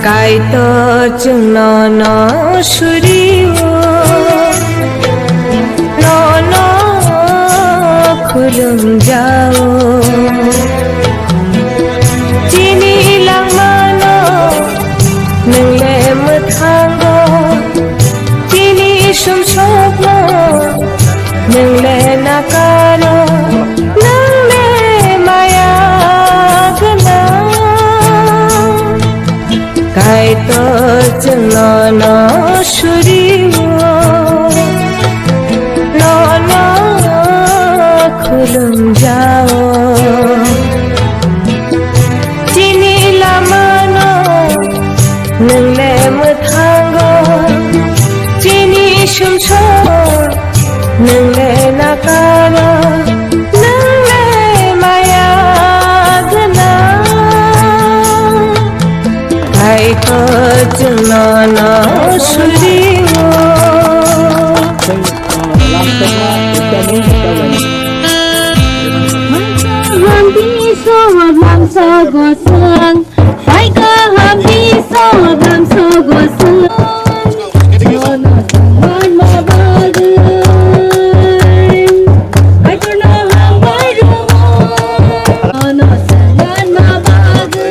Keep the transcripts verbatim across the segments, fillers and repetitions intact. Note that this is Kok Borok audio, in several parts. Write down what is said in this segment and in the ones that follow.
Kaitor chwngno no surio, nono khulumjao. Chini langmano nwng le mwthango, chini sumsokno nwng le nakaro, nwng le maya gwnang. Kaitor chwngno no surio, nono khulumjao. Chini lamano nwng le mwthango, chini sumsok nwng le nakaro, nwng le maya gwnang. Kaitor chwngno no surio. Hambi sohor lamsa gosang, pai ka hambi sohor lamsa gosang. Nono sangma bagwi, pai kono hambai rumo. Nono sangma bagwi.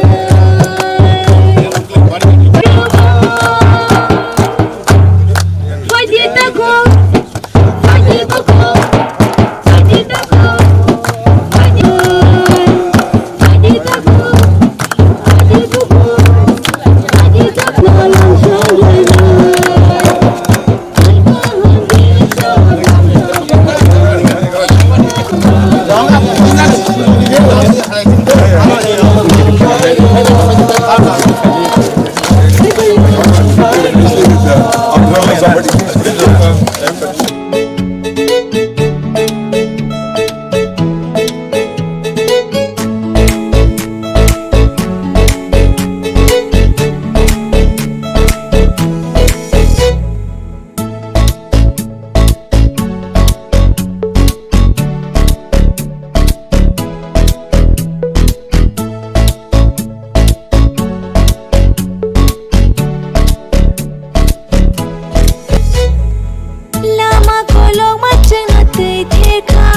Lama kolokma chwngno twi thekha,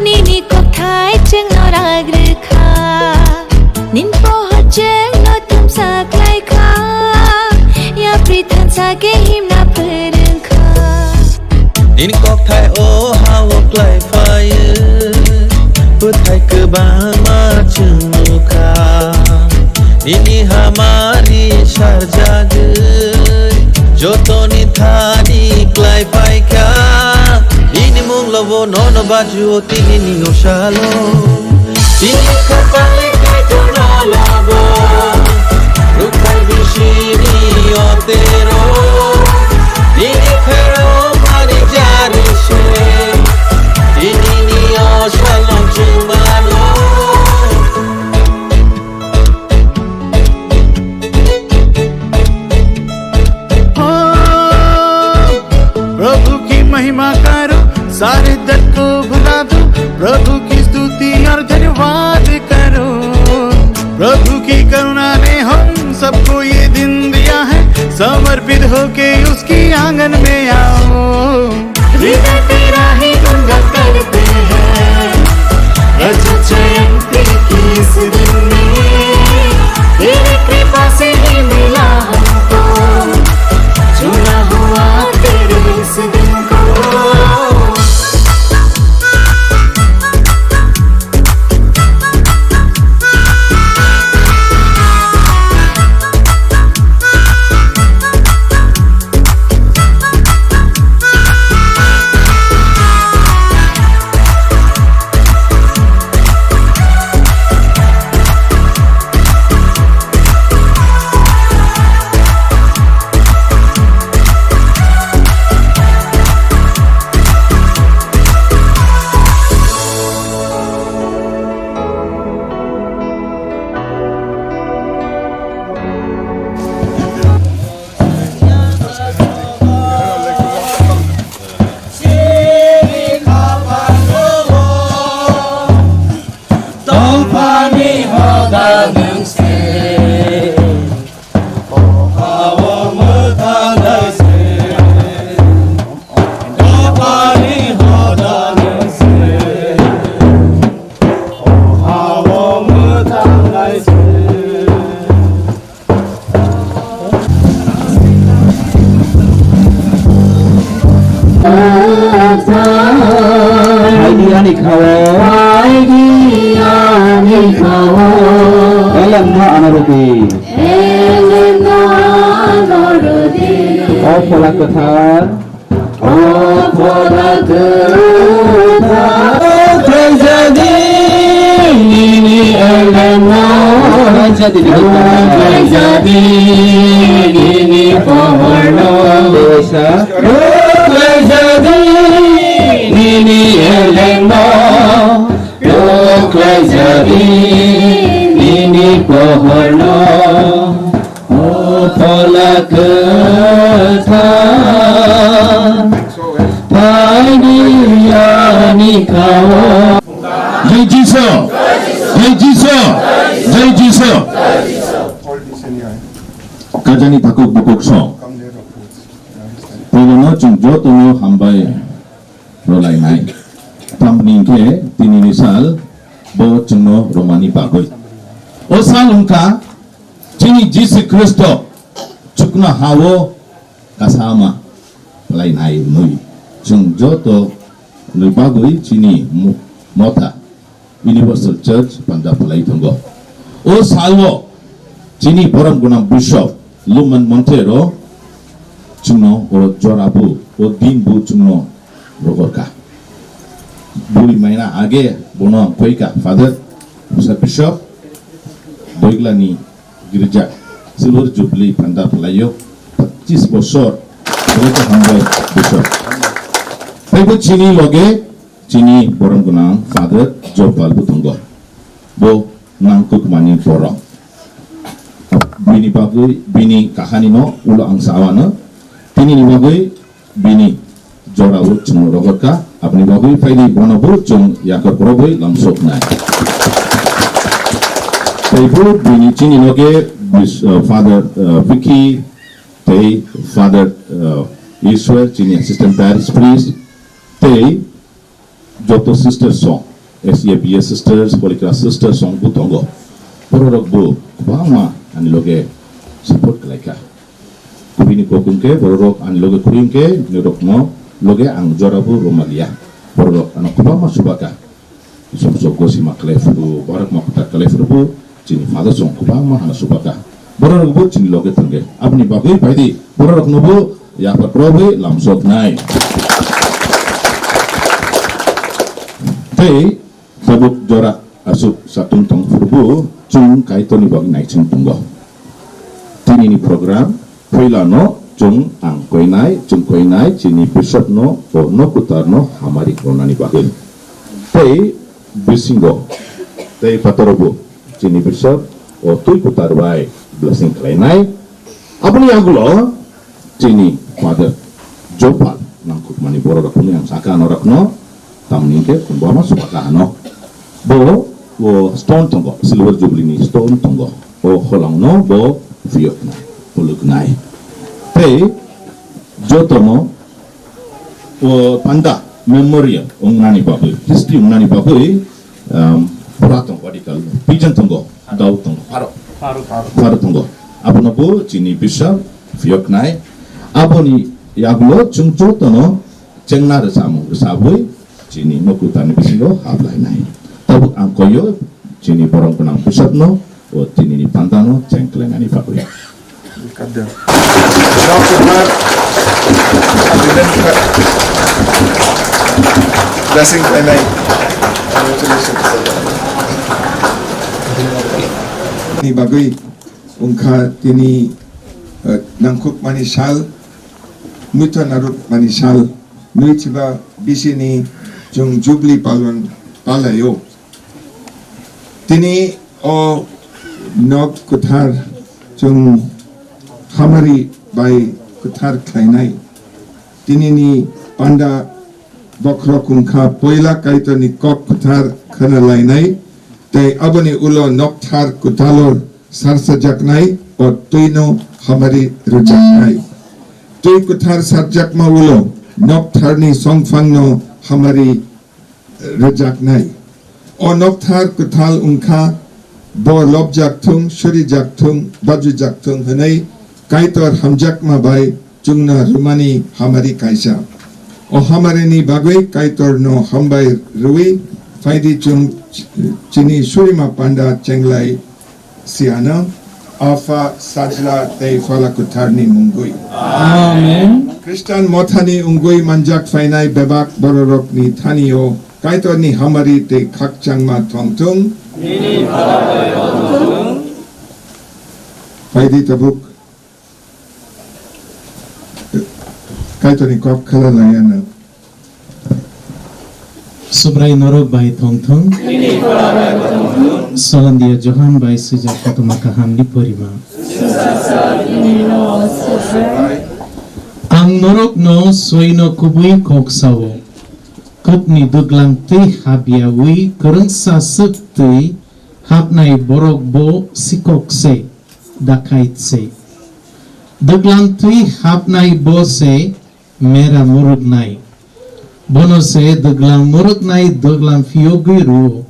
nini kokthai chwngno ragrwkha, nin pohor chwngno thumsa khlaikha, yapri thansa khe himna phrwngkha. Nini kokthai o ha-o klai phaio, bwthai kwbangma chwng nukha. Nini hamari sarjagwi, jotoni thani klai phaikha. Nini munglobo nono baji o tinini o salo. Tini khapang le kaitor no labo, rukhai bisini otero. Tini khero mani jari se, tini ni o salong chumano. प्रभु की महिमा करो, सारे दर्द को भुला दो, प्रभु की स्तुति और धन्यवाद करो। प्रभु की करुणा ने हम सबको ये दिन दिया है, समर्पित होके उसकी आंगन में आओ। हृदय तेरा ही गुणगान करते हैं, रजत जयंती की इस दिन में, तेरी कृपा से ही मिला हमको, चुना हुआ तेरे इस दिन को। Phaidi ani khao. Phaidi ani khao. Elemno ano rwdi. Elemno ano rwdi. O Phola Kwthar. O Phola Kwthar. Khlaijadi nini elemno. Khlaijadi nini pohorno. Khlaijadi nini pohorno. Desa. Khlaijadi nini elemno, khlaijadi nini pohorno, o Phola Kwthar, phaidi ani khao. Jai Jisu! Jai Jisu! Jai Jisu! Kajani takhuk bukhuk song. Poilono chwng jotono hambai rwlainai. Tamni hinkhe tinini sal bo chwngno romani bagwi. O sal wngkha chini Jisu Khristo chukno hao kasama lainai hwnwi chwng joto ni bagwi chini mo-, motha Universal Church panda phalai tongo. O salo chini borom gwnang Bishop Luman Montre ro chwngno o jora bu, o din bu chwngno rogorka. Buli maina age bono koika Father, Bishop, Boiglani girja Silver Jubilee panda phalai o pachis bosor, bono hambai Bishop. Taibo chini loge chini borom gwnang Father Jopal bo tongo. Bo nangkukmani borok. Bini bagwi, bini kahani no ulo ang sawano. Tinini bagwi bini jora bo chwng rogorka. Aboni bagwi phaidi bono bo chwng yakob rogwi lamsoknai. Tei bo bini chini loge bis-, uh, Father, uh, Vicky, tei Father, uh, Israel, chini assistant parish priest, tei joto sisters song, S A B S sisters, Holy Cross sisters song bo tongo. Bororok bo kwbangma ani loge support khlaikha. Kubini kok hwnkhe bororok ani loge kwrwi hwnkhe norokno loge ang jora bo rwmaliya. Bororok ano kwbangma chubakha. Som sok gosima khlai phuru, borok ma kwtal khlai phuru bo, chini Father song kwbangma hano subaka. Borok rok bo chini loge thangge. Aboni bagwi phaidi, borok rokno bo yapha kwrwi lamsoknai. Tei tabuk jora aswk satung tong phuru bo, chwng Kaitorni bagwi naichwng tongo. Tinini program, Puila no chwng ang koinai, chwng koinai chini bishop no o nok kwtal no hamari rwnani bagwi. Tei bisingo tei pataro bo chini bishop o twi kwtal bai blessing khlainai. Aboni yagulo chini Father Jopal nangkukmani borok rokni ang saka norok no tamni hwnkhe kwbangma subaka ano. Bo o stone tongo, silver jubilee ni stone tongo. O holong no bo phiyoknai, phuluknai. Tei jotono o panda memorial wngnani bagwi, history wngnani bagwi, um, pura tongo, adikal pigeon tongo, dao tongo, pharo. Pharo. Pharo tongo. Abono bo chini bishop phiyoknai. Aboni yagulo chwng jotono chengna rwchapmung rwchapwi chini nok kwtalni bisingo hablainai. Tabuk ang koyo chini borom gwnang bwsakno o tinini pandano cheng khlainani bagwi. Blessing khlainai. Ni bagwi wngkha tini, eh, nangkukmani sal, muitu narwkmani sal. Nui chiba bisini chwng Jubilee palon palaio. Tini o nok kwthar chwng hamari bai kwthar khlainai. Tinini panda bokhorok wngkha poila Kaitorni kok kwthar khwnalainai, tei aboni ulo nokthar kwtalo sarsajaknai o twino hamari rwjaknai. Twi kwthar sarjakma ulo noktharni songphangno hamari rwjaknai. O nokthar kwthal wngkha, bo lobjak thung, surijak thung, bajujak thung hwnwi Kaitor hamjakma bai chwngno rwmani hamari kaisa. O hamarini bagwi Kaitorno hambai rwi phaidi chwng chini surima panda chenglai siano, Apha, Sajla tei Phala Kwtharni mungwi. Amen. Khristan mothani wngwi manjak phainai bebak bororokni thanio Kaitorni hamari tei khakchangma thongthung. Phaidi tabuk Kaitorni kok khala laiano. Subrai norok bai thongthong. Solandia Johan bai swijak kothoma kahamni porima. Ang norokno soino kubui kok sao. Kupni duglang twi habyawi kwrwngsa swk twi habnai borok bo sikok se, dakait se. Duglang twi habnai bo se mera muruknai. Bono se duglang muruknai duglang phiyogwi rwo.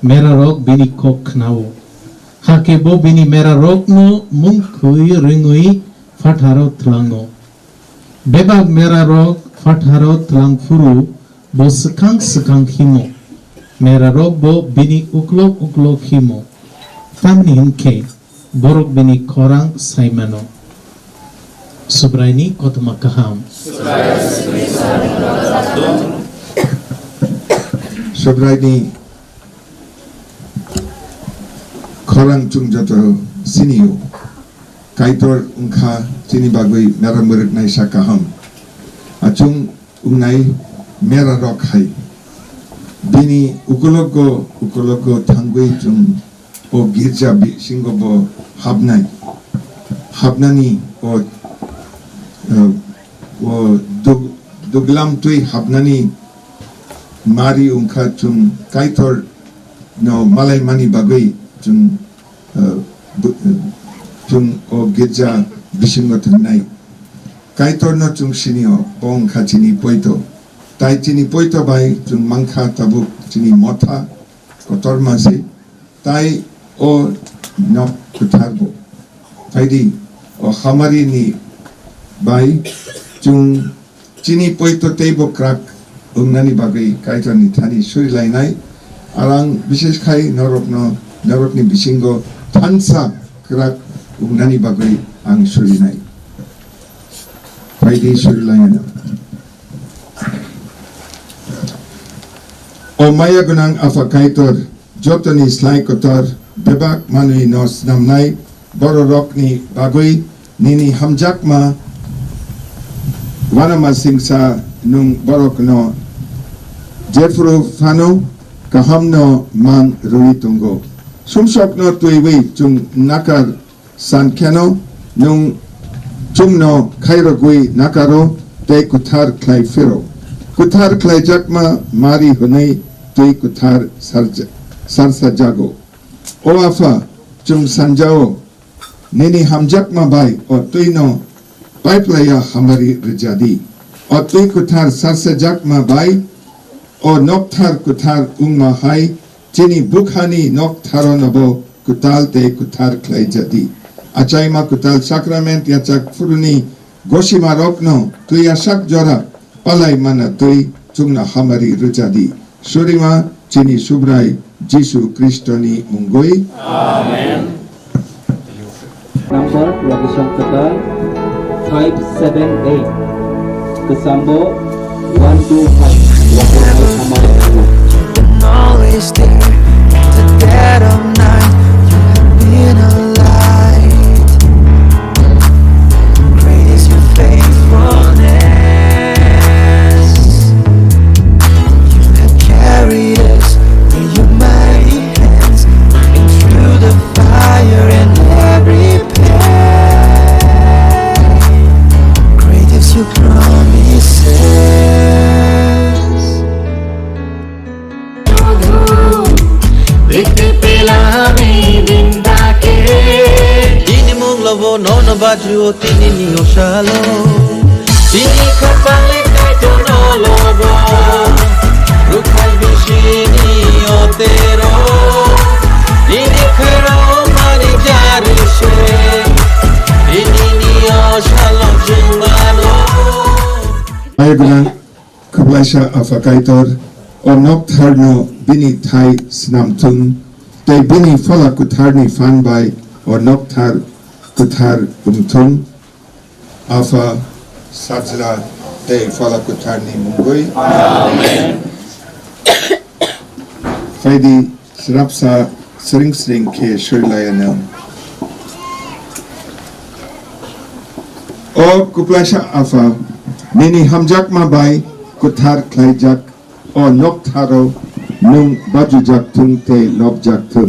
Merarok bini kok khnao. Hakhe bo bini merarokno mung thwi rwngwi phatharo tlango. Bebak merarok phatharo tlang phuru bo swkang swkang himo. Merarok bo bini uklok uklok himo. Tamni hwn khe borok bini khorang sai mano. Subraini kothoma kaham. Subraini khorang chwng joto sinio. Kaitor wngkha chini bagwi mera mwrwknai sa kaham. Achung wngnai mera rok hai. Bini ukulogo, ukulogo thangwi chwng o girja bisingo bo habnai. Habnani o, eh, o dug-, duglam twi habnani mari wngkha chwng Kaitor no malai mani bagwi chwng, eh, bu-, eh, chwng o girja bisingo thangnai. Kaitorno chwng sinio, bo wngkha chini poito. Tai chini poito bai chwng mankha tabuk chini motha kotorma se, tai o nok kwthar bo. Phaidi o hamari ni bai chwng chini poito tei bo kwrak wngnani bagwi Kaitorni thani surilainai. Arang bises khai norokno, norokni bisingo thansa kwrak wngnani bagwi ang surinai. Phaidi surilainai. O maya gwnang Apha Kaitor, jotoni slai kotor bebak manwi no snamnai bororokni bagwi nini hamjakma uanamasingcha nwng borokno jephru phano kahamno man rwui tongo. Sumsokno twiwi chwng nakar san kheno nwng chwngno khairogwi nakaro tei kwthar khlai phiro. Kwthar khlaijakma mari hwnwi twi kwthar sarja-, sarsajago. O Apha, chwng sanjao, nini hamjakma bai o twino paiplaiya hamari rwjadi. O twi kwthar sarsajakma bai o nokthar kwthar wngma hai chini bukhani noktharo nobo kwtal tei kwthar khlaijadi. Achaima kwtal sakrament yachak phuruni gosimarokno twi asak jora palai mana twi chwngno hamari rwjadi. Surima chini Subrai Jisu Khristoni mungwi. Amen. Number Rogi Songkata five seven eight. Kesambo one two five. Rogi Songkata. You've been always there, in the dead of night. You have been a light. Great is your faithfulness. You have carried us in your mighty hands, been through the fire and every pain. Great is your promises. Bini mung lobo nono baju o tini ni osalo. Tini khapang le Kaitor no lobo. Rukhai bisini otero. Tini khero mani jari se. Tini ni osalo jumano. Ayo bilang. Kaisa Apha Kaitor, o nokthar no bini thai snam thung, tei bini Phola Kwthar ni phan bai o nokthar kwthar wng thung. Apha, Sajla tei Phola Kwthar ni mungwi. Amen. Phaidi, srapsa sring sring khe soi laiya nang. O kwplaisa Apha, nini hamjakma bai kwthar khlaijak o noktharo nwng bajujak thung tei lobjak thung.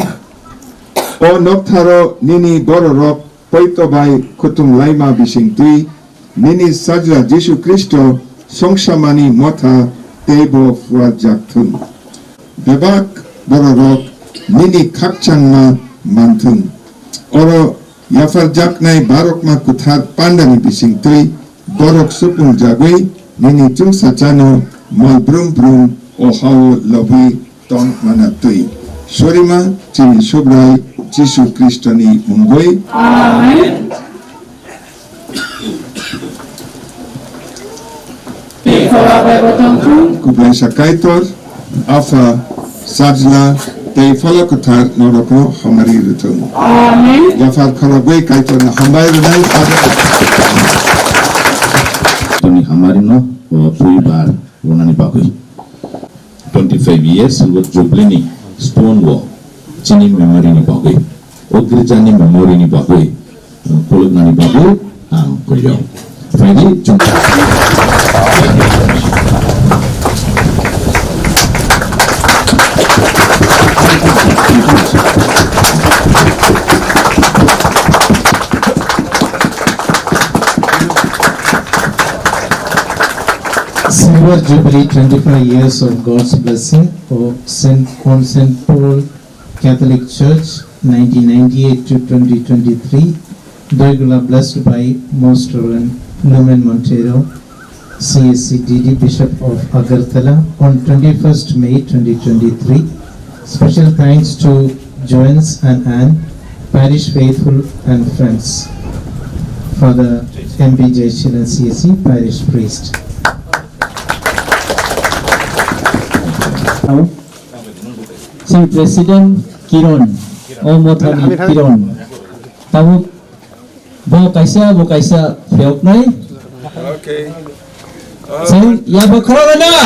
O noktharo nini bororok poito bai kutung laima bisingtwi nini Sajla Jisu Khristo songsamani motha teibo phuarjak thung. Bebak bororok nini khakchangma manthung. Oro yapharjaknai barokma kwthar pandani bisingtwi borok supungjagwi nini chwngsachano mal brum brum o hao lobwi tong mana twi. Sorima chini Subrai Jisu Khristoni mungwi. Amen. Kwplaisa Kaitor, Apha, Sajla, tei Phola Kwthar norokno hamari rwthung. Amen. Yaphar khorogwi Kaitorno hambai rwnai. Toni hamari no, o, twi bar. Rwnani bagwi twenty five year silver jubilee ni stone o chini memory ni bagwi, o girja ni memory ni bagwi, uh, khuluknani bagwi ang koyo. Phaidi chwng Silver Jubilee, twenty-five years of God's blessing for Saint, on Saint Paul Catholic Church, nineteen ninety-eight to twenty twenty-three. Doigula blessed by Most Reverend Lumen Montero, C S C D D Bishop of Agartala, on twenty-first May twenty twenty-three. Special thanks to Joannes and Anne, parish faithful and friends. Father M B Jaichiran, C S C, parish priest. Sing President Kiron, o mothani Kiron. Tabuk bo kaisa, bo kaisa phiyoknai. Okay. Sing ya bo khoroknai na.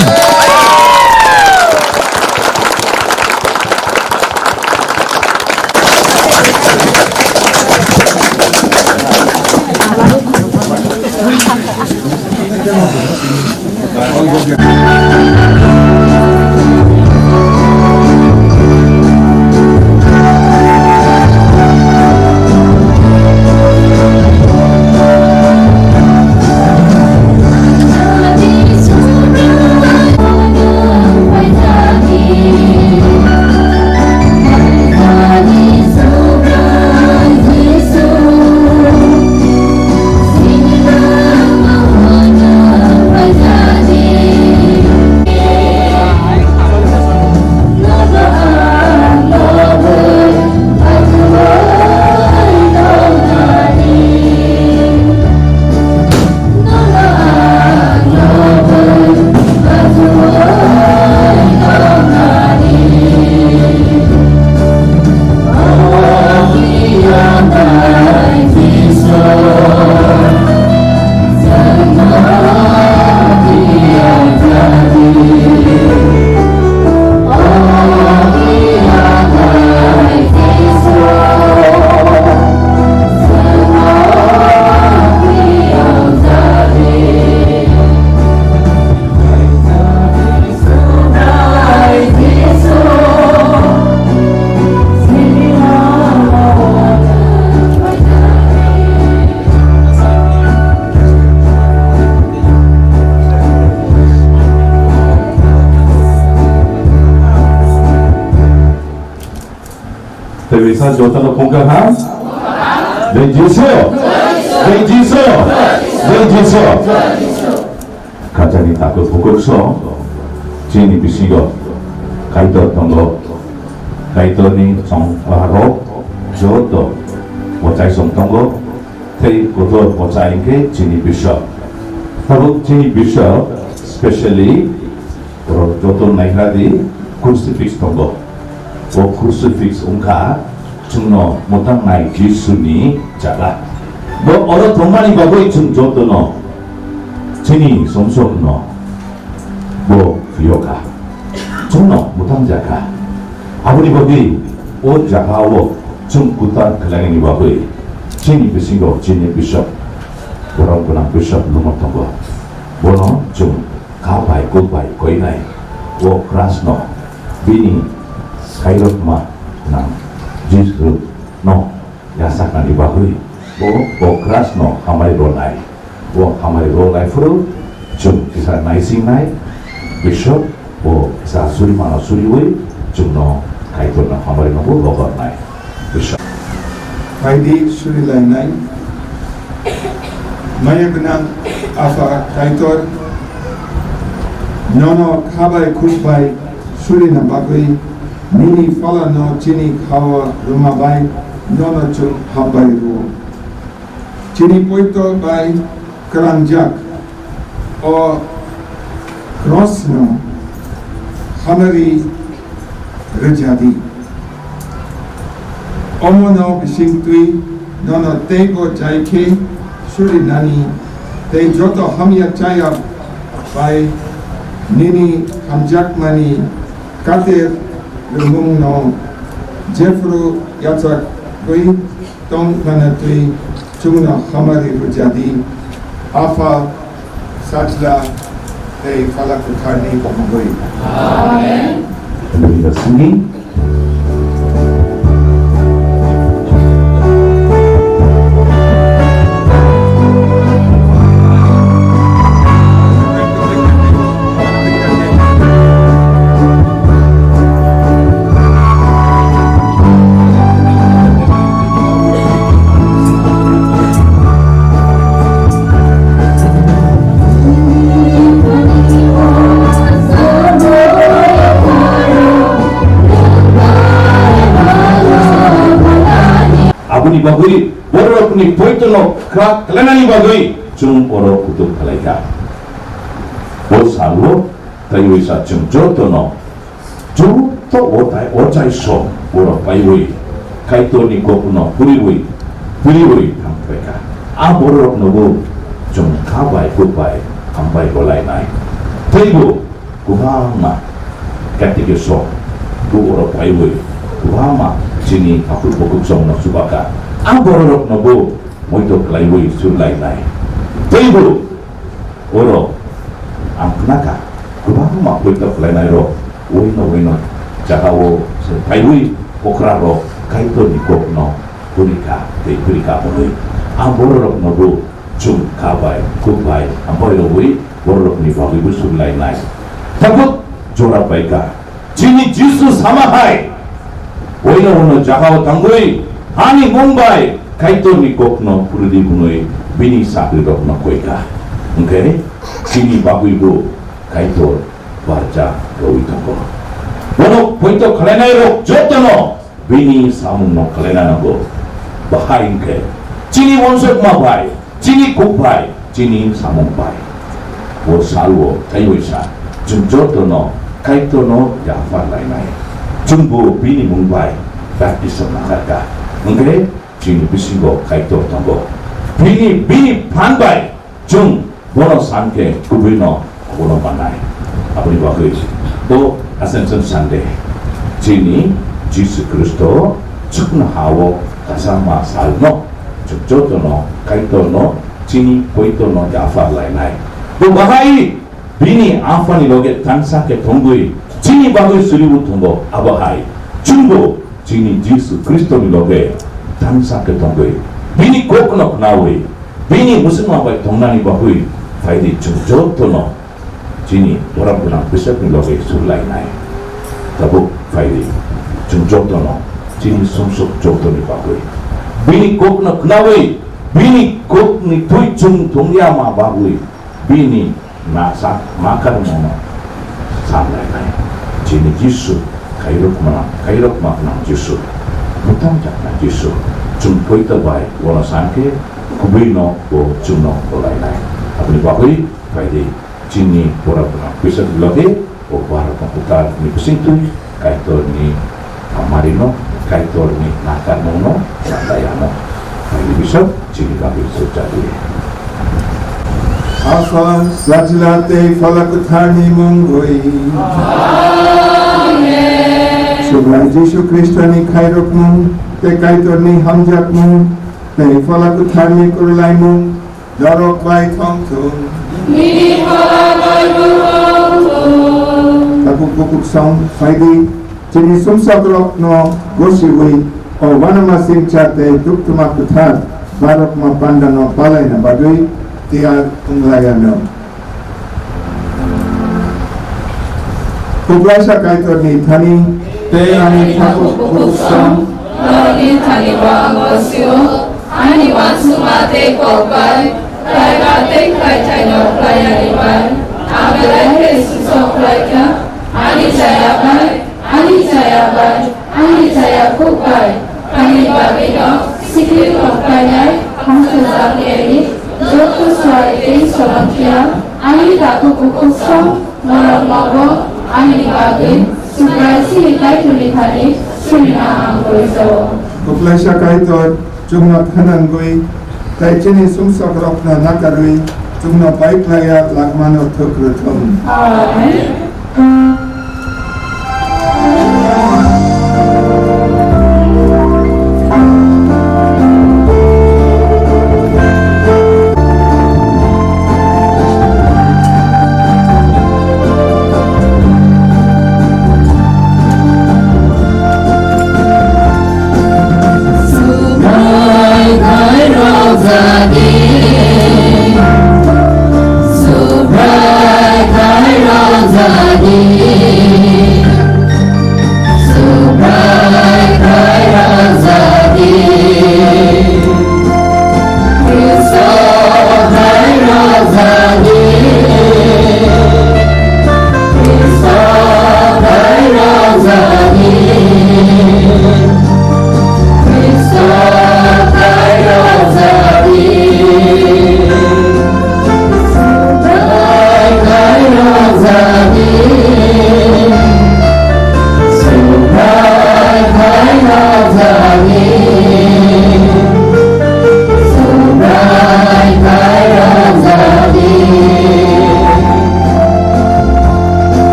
Tebisa jotono phungkha ha? Jai Jisu! Jai Jisu! Jai Jisu! Kachari takhuk bukhuk so, chini bisingo Kaitor tongo, Kaitorni chong baharok joto bo chaisong tongo, tei kotor bo chai hwnkhe chini Bishop. Tabuk chini Bishop, specially Kotor naikha di crucifix tongo. O crucifix wngkha chwngno mwtangnai Jisuni jaga. Bo oro tongmani bagwi chwng jotono chini somsokno bo phiyokha. Chwngno mwtang jakha. Aboni bagwi o jagao chwng kutar khlainani bagwi chini bisingo chini bishop, borok gwnang bishop lungno tongo. Bono chwng kha bai kuk bai koinai o krasno bini khairokma nang Jisu no yasaknani bagwi bo o krasno hamari rwnai. Bo hamari rwnai phuru chwng kisa naisingnai bishop bo kisa suri mano suriwi chwngno Kaitorno hamari nogo rohornai. Bishop. Phaidi surilainai. Maya gwnang Apha Kaitor, nono kha bai khuk bai surina bagwi nini phalano chini khao rwma bai nono chwng hambai rwo. Chini poito bai kwlangjak o krosno hamari rwjadi. Omono bisingtwi nono teibo jai khe surinani tei joto hamya chaya bai nini hamjakmani kater rwmungno jephru yachagwi tong mano twi chwngno hamari rwjadi. Apha, Sajla tei Phala Kwtharni mungwi. Amen. Aboni bagwi bororokni poitono krak khlainani bagwi chwng oro kutuk khlaikha. O salo taiwi sa chwng jotono joto o tai o chai som borok paiwi Kaitorni kokno puriwi puriwi thangphaikha. A bororoknobo chwng kha bai kuk bai hambai rwlainai. Teibo kwbangma catechist rok bo oro phaiwi kwbangma chini haphuru bukuksongno chubakha. A bororoknobo moito khlaiwi surlainai. Teibo oro ang khnakha kwbangma moito khlainairok uino uino jagao se phaiwi okrarok Kaitorni kokno purikha tei purikha hwnwi. A bororoknobo chwng kha bai, kuk bai, hambai rwui bororokni bagwibo surlainai. Tabuk jora paikha. Chini Jisu sama hai, uino uino jagao tangwi, ani mung bai Kaitorni kokno puridi hwnwi bini sagrirokno koikha. Hwnkhe chini bagwibo Kaitor barja rwui tongo. Bono poito khlainairok jotono bini samungno khlaina nango. Bahai hwnkhe chini uansukma bai, chini kuk bai, chini samung bai. O salo taiwi sa, chwng jotono Kaitorno yaphar lainai. Chwngbo bini mung bai baptism nakharkha. Hwnkhe chini bisingo Kaitor tongo. Bini, bini phan bai chwng bono san khe kubuino abono mannai. Aboni bagwi bo Ascension Sunday chini Jisu Khristo chukno ha-o kasama salno chwng jotono Kaitorno chini poitono yaphar lainai. Bo bahai bini Aphani loge thansa khe thongwi chini bagwi suribu thongo. Abo hai chwngbo chini Jisu Khristoni loge thansa khe thongwi bini kokno khnawi bini mwswkma bai thongnani bagwi phaidi chwng jotono chini borok gwnang bwswkni loge surlainai. Tabuk phaidi chwng jotono chini sumsok jotoni bagwi bini kokno khnawi bini kokni thwi chwng thungya ma bagwi bini na sa ma karmano sanlainai. Chini Jisu, khairokma, khairokma gwnang Jisu, bwtang jaknai Jisu, chwng poito bai bono san khe kubuino bo chwngno bolainai. Aboni bagwi phaidi chini borok gwnang bwswk loge bo borok Kwtal ni bisingtwi Kaitor ni hamari no, Kaitor ni nakarmung no, sandayano. Ani bisap chini bagwi sujadi. Apha, Sajla tei Phola Kwthar ni mungwi. Amen. Subrai Jisu Khristo ni khairokmung tei Kaitor ni hamjakmung tei Phola Kwthar ni kwrwlaimung norok bai thong thung. Nini phola bai bo thong thung. Tabuk bukuksong phaidi, chini sumsokrokno gosiwi o uanamasingcha tei duktuma kwthar Barokma pandano palaina bagwi tiyar wnglaiyano. Kwplaisa Kaitorni thani tei ani tabuk bukuksong norokni thani bo ang gosio. Ani uansukma tei kok bai, khlaiba tei khlaithaino khlaiyani bai, ang belai khe sumsok khlai kha. Ani chaya bai, ani chaya bai, ani chaya khuk bai, ani bagwino sikirno khlainai, hamsajak eri, joto suari tei soron phiya, ani takhuk bukhuk song, norok nogo, ani bagwi, Subrai chini Kaitorni thani, surina ang gorijago. Kwplaisa Kaitor, chwngno thanangwi tei chini sumsokrokno nakarwi chwngno pai khlaiya langmano thwk rwthung. Amen.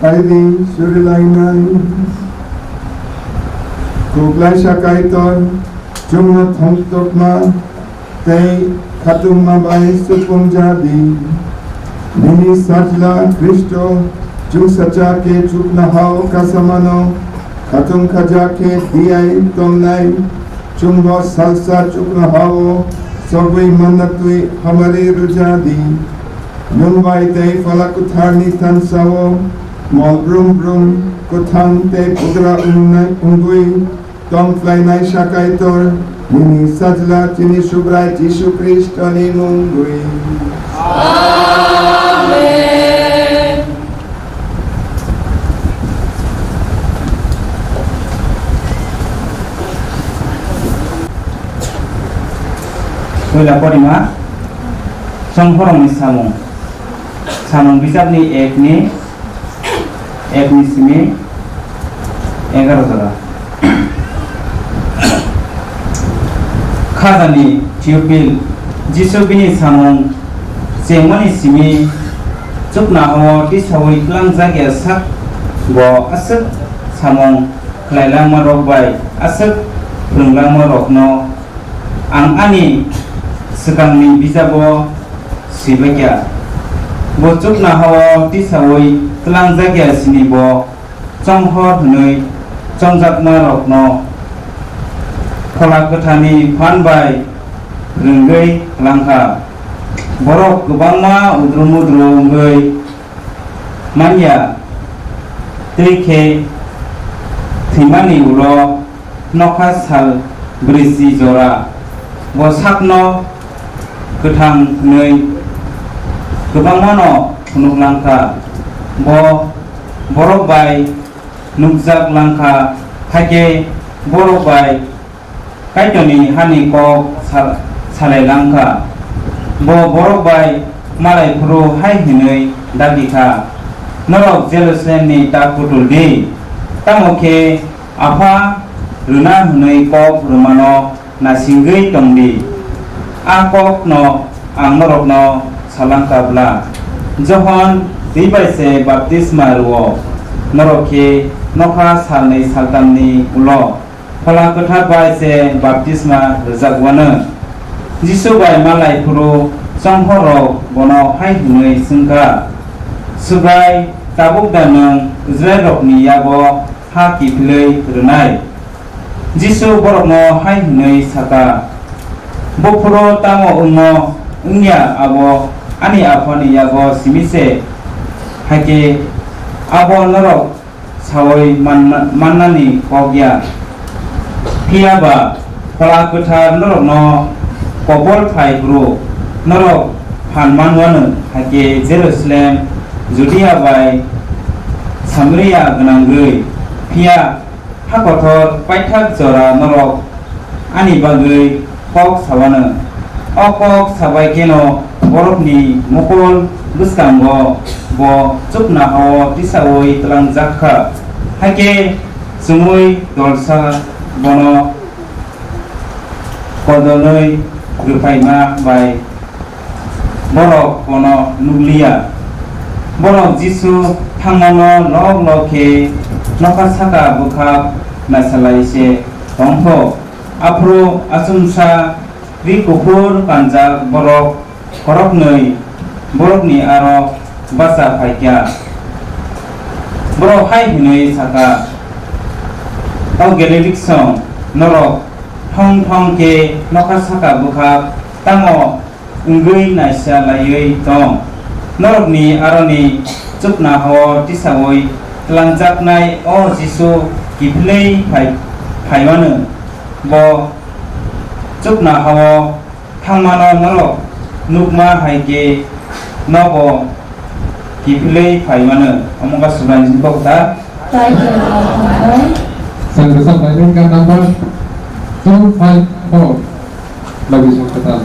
Airi surilainai. Kuklaisa Kaitor, chwngno thongtokma tei khatungma bai supung ja di. Nini Sajla Khristo chwngsacha khe chuknohao kasamano khatung khaja khe diai tongnai chwngbo salsa chuknohao sogwi manna twi hamari rwja di. Nwng bai tei Phola Kwtharni tansao mol brum brum kwthang tei bugra wngnai wngwi tong phlainai sa Kaitor, nini Sajla chini Subrai Jisu Khristoni mungwi. Amen. Puila porima, Chonghorongni samung. Samung bijakni ekni, ekni simi egaroh jora. Khajani Theophil, Jisu bini samung chengmani simi chuknohao tisaui twlangjakya sak bo aswk samung khlailangmarok bai aswk phrwnglangmarokno ang ani swkangni bijabo swibaikha. Bo chuknohao tisaui twlangjakya sini bo chonghor hwnwi chongjakmarokno Phola Kwtharni phan bai rwngwi twlangkha. Borok kwbangma udru mudru wngwi manya, tei khe thwimani ulo nokha sal brisi jora bo sakno kwthang hwnwi kwbangmano phunuk langkha. Bo borok bai nukjak langkha, hakhe borok bai Kaitorni hani kok sa-, salai langkha. Bo borok bai malai phuru hai hwnwi dagi kha, "Norok Jerusalemni ta kutul di, tamo khe Apha rwna hwnwi kok rwmano nasingwi tong di. A kokno ang norokno sa langkha bla, Johon twi bai se baptisma rw-o, norok khe nokha salnwi saltamni ulo Phola Kwthar bai se baptisma rwjak-o anw." Jisu bai malai phuru chonghorrok bono hai hwnwi swng kha, "Swbai, tabuk da nwng Israilrokni yago ha kiphilwi rwnai?" Jisu borokno hai hwnwi sa kha, "Buphuru tamo wngo wngya abo ani Aphani yago simi se, hakhe abo norok saui manna-, mannani kok ya. Phiya ba Phola Kwthar norokno kobol phai phuru norok phan man anw, hakhe Jerusalem, Judia bai Samaria gwnangwi, phiya ha kothor paithak jora norok ani bagwi kok sa anw. O kok sabai kheno borokni mokol bwskango bo chuknohao tisaui twlangjak kha. Hakhe chumui dolsa bono kodolwi rwphaima bai borok bono nukliya. Borok Jisu thangmano lok lok khe nokha saka bwkhak naisalai se tong kho. Aphuru achomsa ri kuphur kanjak borok khoroknwi borokni aro bacha phai kha. Borok hai hwnwi sa kha, 'O Galileasong, norok thong thong khe nokha saka bwkhak tamo wngwi naisa laiwi tong? Norokni aroni chuknohao tisaui twlangjaknai o Jisu kiphilwi phai-, phai anw. Bo chuknohao thangmano norok nukma hai khe nobo kiphilwi phai anw." Omo wngkha Subraiyungni bokta. Chwng bwsa bai wngkha number two five four. Logi song kwtal.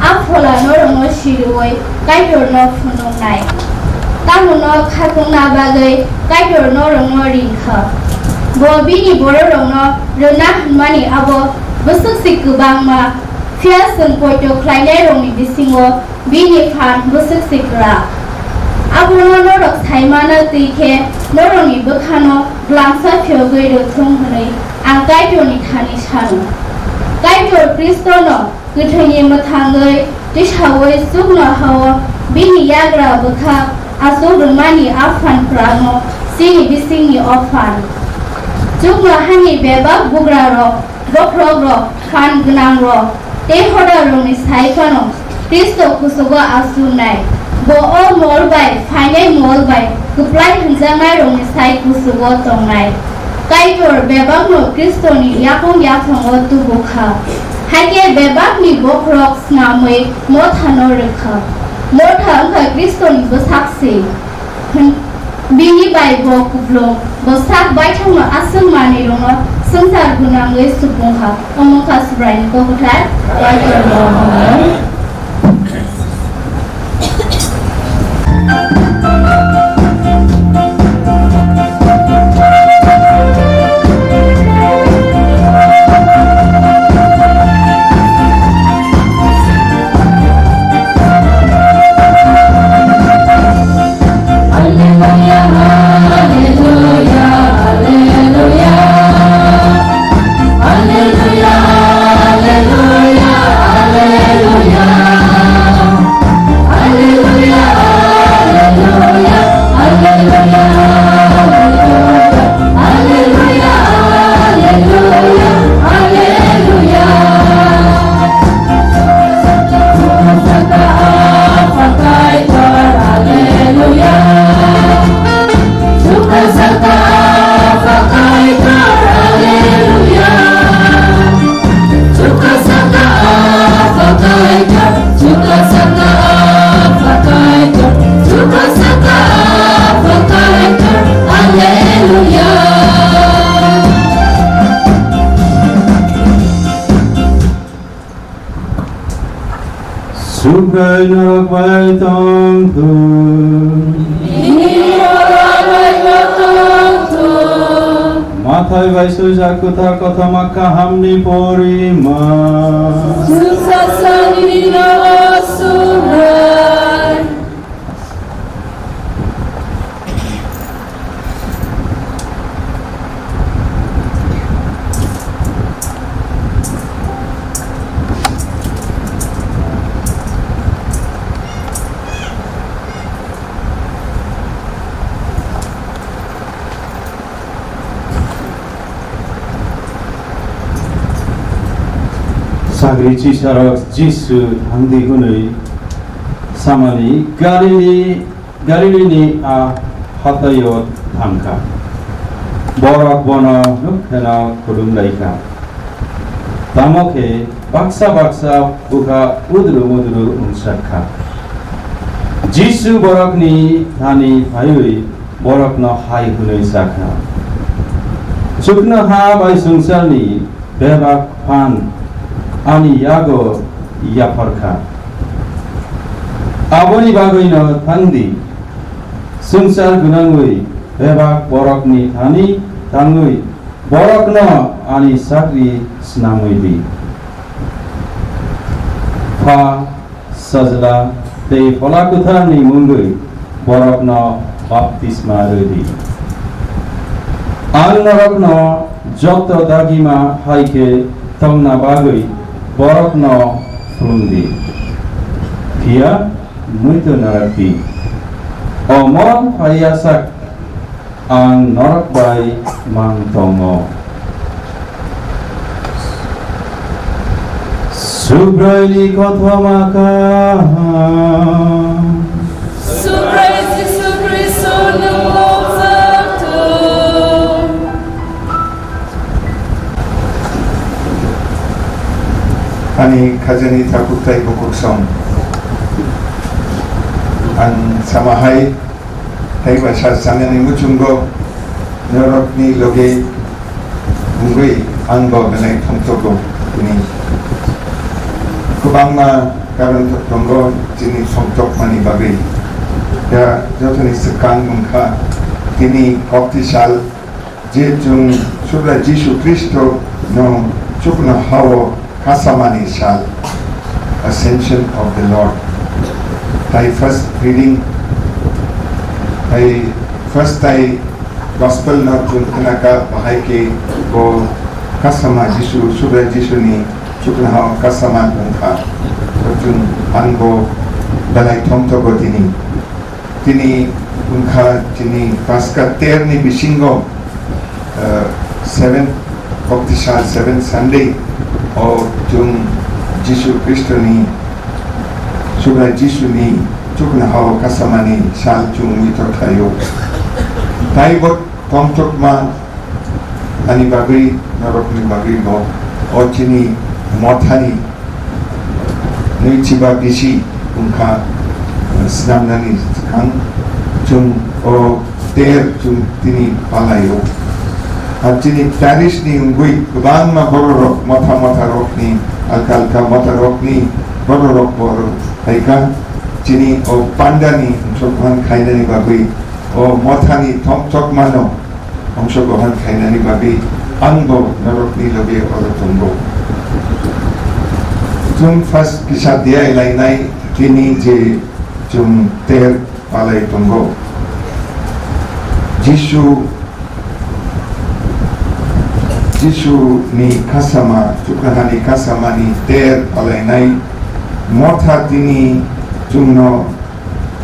A phola norokno siriui Kaitorno phunuknai. Tamono khakungna bagwi Kaitor norokno ringkha. Bo bini bororokno rwna hwnmani abo bwswk se kwbangma, phiya chwng poito khlainairokni bisingo bini phan bwswk se kwrak. Abono norok sai mano twi khe norokni bwkhano glangsa phiyogwi rwthung hwnwi ang Kaitorni thani sano. Kaitor Khristono kwthwini mwthangwi tisaui chuknohao bini yagra bwkha achuk rwmani a phan kwrakno chini bisingni o phan. Chuknohani bebak bugrarok, bokhorokrok, phan gwnangrok tei hodarokni sai phano Khristo kuchugo achuknai. Bo o mol bai phainai mol bai kwplai hwnjaknairokni sai kuchugo tongnai. Kaitor bebakno Khristoni yakung yaphango tubu kha. Hai khe bebakni bokhorok snamwi mothano rwkha. Motha wngkha Khristoni bwsak se. Hwn-, bini bai bo kupulung, bo sak baithangno aswk manwirokno swngchar gwnangwi supung kha. Omo wngkha Subraiyungni kok kwthar. Kaitorno hambai. Subrai norok bai tong thung. Mathai bai swijak kwthar kothoma kahamni porima. Sagri chisarok Jisu thangdi hwnwi samani Galili, Galilini a hathaio thangkha. Borok bono nuk kheno khulumlaikha. Tamo khe baksa baksa bwkha udru mudru wngsakkha. Jisu borokni thani phaiwi borokno hai hwnwi sakha, "Chuknoha bai swngcharni bebak phan ani yago yapharkha. Aboni bagwino thangdi, swngchar gwnangwi bebak borokni thani tangwi borokno ani chakri snamwi di." Pha, Sajla tei Phola Kwtharni mungwi borokno baptisma rw di. Ang norokno joto dagima hai khe tongna bagwi borokno phrwng di. Phiya muitu narak di. Omo phaiya sak ang norok bai mang tongo. Subraini kothoma kaham. Subrai Jisu Khristo nwng mokjak thung. Ani khajani takhuk tei bukhuk song. Ang sama hai Tei ba sa sanani muchungo norokni logi wngwi angbo belai thongtogo hwnwi kwbangma Karon tongo chini songchokmani bagwi. Ya jotoni swkang wngkha tini kokti sal je chwng Subrai Jisu Khristo no chukno hao kasamani sal, Ascension of the Lord. Tai first reading, tai first tai Gospel no chwng khnaka, bahai khe bo kasama Jisu, Subrai Jisu ni chuknohao kasama wngkha. Bo chwng ang bo belai thomthogo tini. Tini wngkha chini Paska ter ni bisingo, eh, seven, Baptisa seven Sunday o chwng Jisu Khristo ni, Subrai Jisu ni chuknohao kasamani sal chwng wngwi tongkhaio. Tai bo tongthokma ani bagwi, norokni bagwi bo o chini mothani nui chiba bisi wngkha, eh, snamnani swkang chwng o ter chwng tini palaio. Ar chini parish ni wngwi kwbangma bororok, motha motha rokni, alka alka motha rokni bororok bo phaikha. Chini o pandani wngkha khainani bagwi o mothani thok thokmano ongsogrohon khainani bagwi ang bo norokni loge oro tongo. Chwng first kisa diai lainai tini je chwng ter palai tongo. Jisu, Jisu ni kasama, chuknohani kasamani ter palainai motha tini chwngno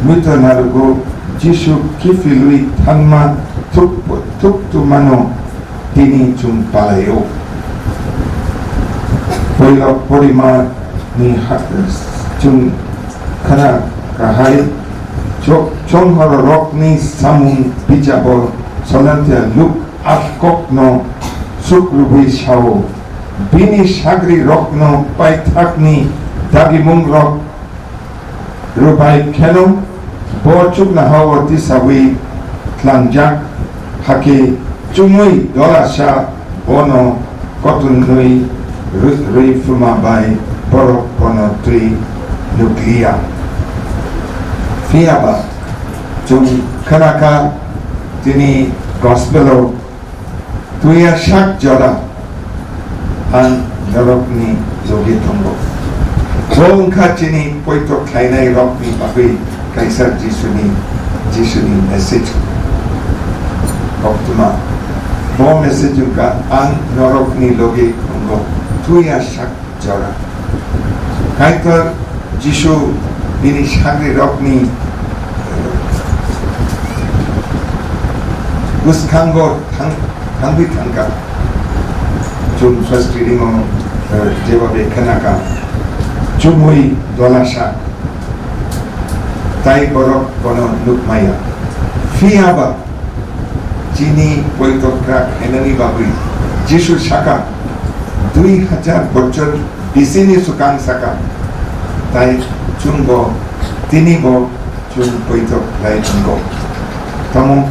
Muitu narugo Jisu kiphilwi thangma thuk-, thuktumano tini chwng palaio. Poila porima ni ha-, chwng khna kahai cho-, chonghorrokni samung bijabo Solomon Luk atkokno suk rwui sao, bini sagrirokno paithakni dagimungrok rwbai kheno bo chuknohao tisaui tlangjak, hakhe chumui dolasa bono kotunwi rwi, rwi phuma bai borok bono twi nukliya. Phiyaba chwng khnakha tini gospel-o Tuya sak jora ang norokni logi tongo. Bo wngkha chini poito khlainai rokni bagwi kaisa Jisuni, Jisuni message koktwma. Bo message wngkha ang norokni logi tongo. Tuya sak jora. Kaitor Jisu bini sagrirokni bwskango thang-, thangwi thangkha. Chwng first reading-o, eh, jeba bai khnakha, chumui dolasa, tai borok bono nukmaya. Phiyaba chini poito kwrak khainani bagwi Jisu saka, "Dui hajar bochor bisini swkang saka, tai chwngbo tinibo chwng poito khlai tongo. Tamo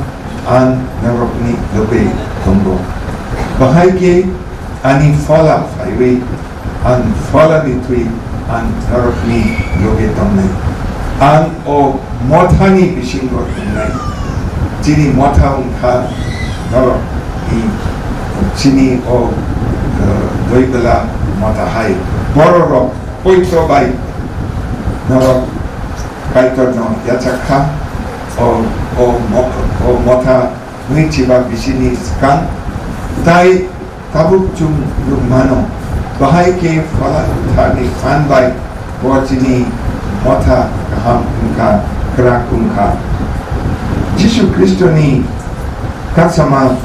ang norokni logwi tongo. Bahai khe ani phola phaiwi ang pholani thwi ang norokni logi tongnai. Ang o mothani bisingo tongnai. Chini motha wngkha norokni, chini o, eh, doibela motha hai. Bororok poito bai norok Kaitorno yachak kha. O, o mo-, o motha nui chiba bisini swkang tai tabuk chwng nukmano, bahai khe Phola Kwtharni phan bai bo chini motha kaham wngkha, kwrak wngkha." Jisu Khristoni kasama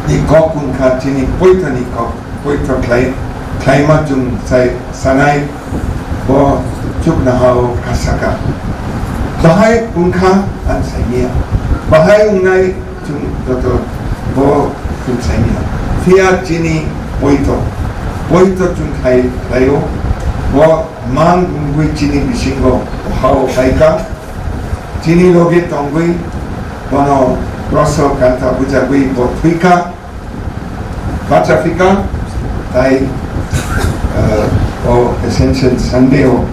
ni kok wngkha chini poitoni kok, poito khlai, khlaima chwng sai sanai bo chuknohao kasaka. Bahai wngkha ang saimia, bahai wngnai chwng joto bo chwng saimia. Phiya chini poito, poito chwng khai khlaio, bo mang wngwi chini bisingo hao phaikha, chini logi tongwi bono kroso kanta bujagwi bo thwikha. Bacha phika, tai, eh, o Ascension Sunday o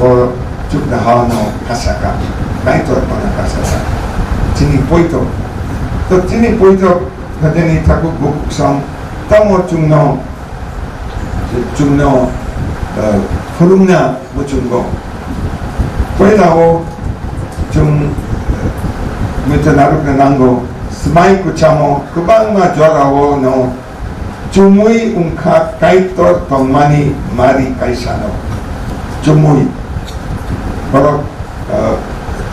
Bo chukna hao no kasaka, Kaitor bono kasaka. Chini poito. To chini poito, hajeni thaku buk song, tamo chungno, chungno, eh, phulungna muchungo. Poilao chung, eh, muitu narukna nango, smai kuchamo, kwbangma jorao no, Chumui wngkha Kaitor tongmani mari kaisano. Chumui. Borok, ah,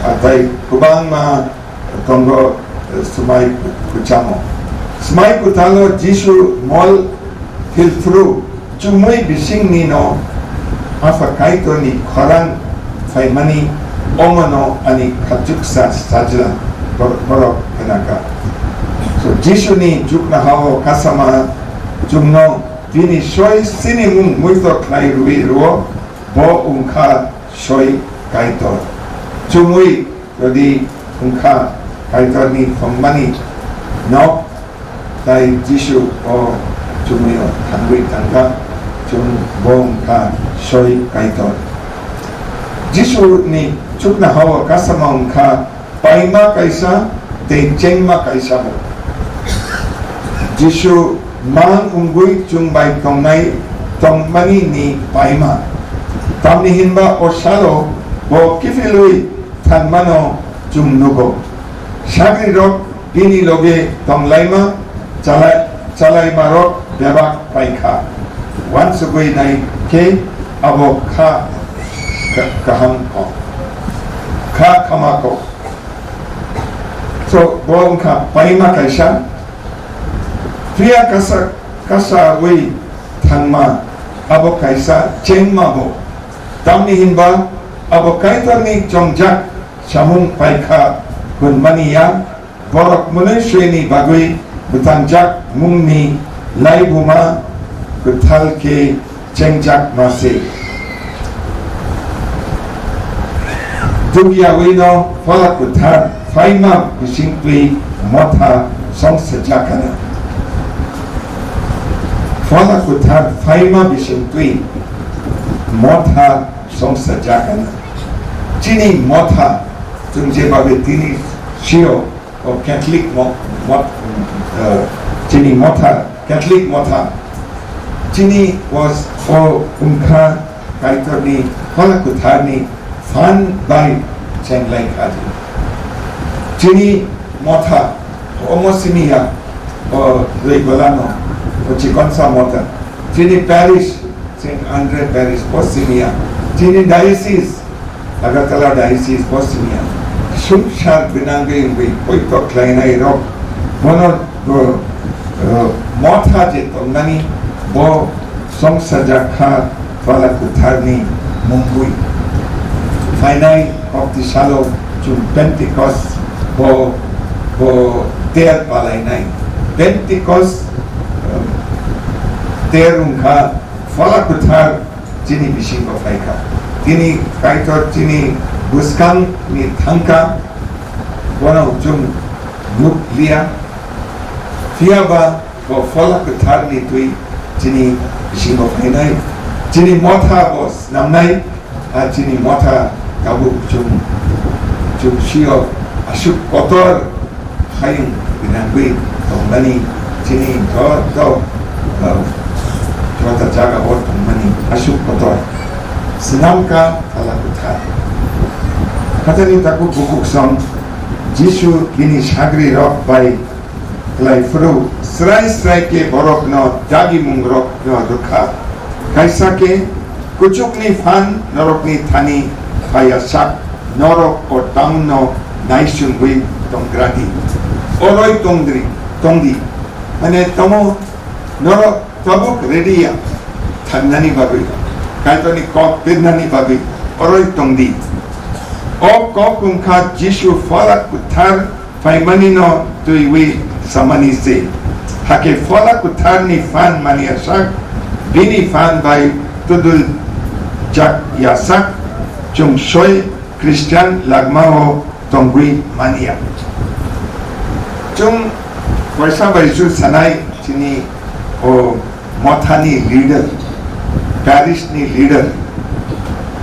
ah, tai kwbangma tongo, eh, swmai kuchamo. Swmai kuthalo Jisu mol philphru chumui bisingni no Apha Kaitorni khorang phaimani omono ani khachuksa sajla bor-, borok hwnaka. So, Jisuni chukna hao kasama chumno bini soi sinimung muito khlai rwi rwo, bo wngkha soi Kaitor. Chumui Jodi wngkha Kaitorni phongmani nok, tai Jisu o chumui o thangwi tangkha, chwng bo wngkha soi Kaitor. Jisu ni chukna hao kasama wngkha paima kaisa tei chengma kaisa bo. Jisu mang wngwi chwng bai tongnai tongmani ni paima. Tamni hinba o salo bo kiphilwi thanmano chwng nugo. Sagrirok bini loge tonglaima, chalai-, chalaimarok bebak paikha. Uansugwi nai khe abo kha ka-, kaham kok. Kha khama kok. So, bo wngkha paima kaisa. Phiya kasa, kasawi thangma, abo kaisa chengma bo. Tamni hinba abo Kaitorni chongjak samung paikha hwnmani ya, borok mwnwi swini bagwi bwthangjak mungni laibuma kwthal khe chengjak ma se. Dugyawi no Phola Kwthar phaima bisingtwi motha songsajakana. Phola Kwthar phaima bisingtwi motha songsajakana. Chini motha, chwng je babe tini sio, o Catholic mo-, mot-, eh, chini motha, Catholic motha. Chini was o wngkha Kaitorni Phola Kwtharni phan bai chenglai kha. Chini motha, omo simi ya, o Rwibalano, o chikonsa motha. Chini parish, Saint Andre Parish, bo simi ya. Chini diocese, Agartala Diocese, bo simi ya. Sumsar binangwi wngwi poito khlainai rok. Bono, uh, uh, motha je tongnani, bo songsajak kha Phola Kwtharni mungwi. Phainai hokti salo chwng Pentecost bo, bo ter palainai. Pentecost, um, ter wngkha Phola Kwthar chini bisingo phaikha. Tini Kaitor chini bwskangni thangkha, bono chwng nukliya. Phiyaba bo Phola Kwtharni twi chini bisingo phainai, chini motha bo snamnai, a chini motha tabuk chwng, chwng sio aswk kotor hayung binangwi tongmani, chini joto, uh, joto jaga o tongmani aswk kotor swnamkha Phola Kwthar. Khatani taku bukhuk song Jisu bini sagri rok bai Klai phuru srai srai khe borokno dagimungrokno rwkha. Kaisa khe, kuchukni phan norokni thani phaiya sak, norok o townno naisingwi tonggradi. Oroi tongdri, tongdi. Mane tomo norok tabuk ready ya thangnani bagwi, Kaitorni kok birnani bagwi oroi tongdi. O kok wngkha Jisu Phola Kwthar phaimani no twiwi samani se. Hakhe Phola Kwtharni phan mani yasak, bini phan bai todul jak yasak, chwng soi Christian lagmao tongwi manya. Chwng waisa bai su sanai chini o mothani leader, parish ni leader,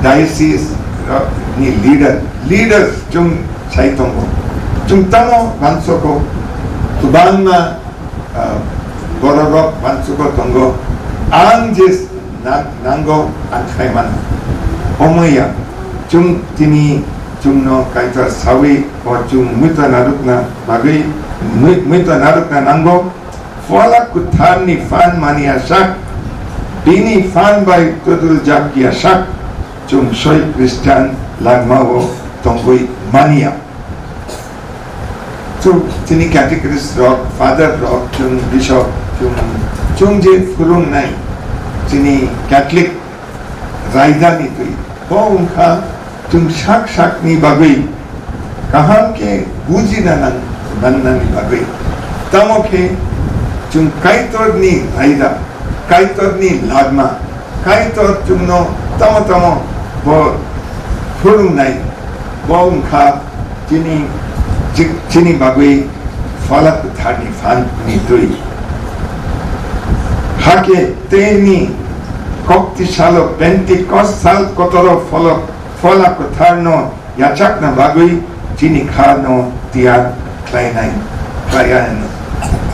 diocese rok ni leader, leaders chwng sai tongo. Chwng tamo bansogo, kwbangma, ah, bororok bansogo tongo. Ang je na-, nango ang khai mano. Omoya chwng tini chwngno Kaitor sawi o chwng muita narwkna bagwi mui-, muita narwkna nango. Phola Kwtharni phan mani asak, bini phan bai kwdwljak ya sak, chwng soi Christian langmao tongwi manya. Chwng chini catechist rok, father rok, chwng bishop, chwng, chwng je phwrwngnai chini Catholic raidani twi, bo wngkha chwng sak sakni bagwi kaham khe bujina nang-, nangnani bagwi. Tamo khe chwng Kaitorni raida, Kaitorni lagma, Kaitor chwngno tamo tamo bo phwrwngnai, bo wngkha chini, chi-, chini bagwi Phola Kwtharni phan ni twi. Hakhe tei ni kokti salo Pentecost sal kotoro Phola, Phola Kwtharno yachakna bagwi chini kha no tiyar khlainai, khlaiya hino.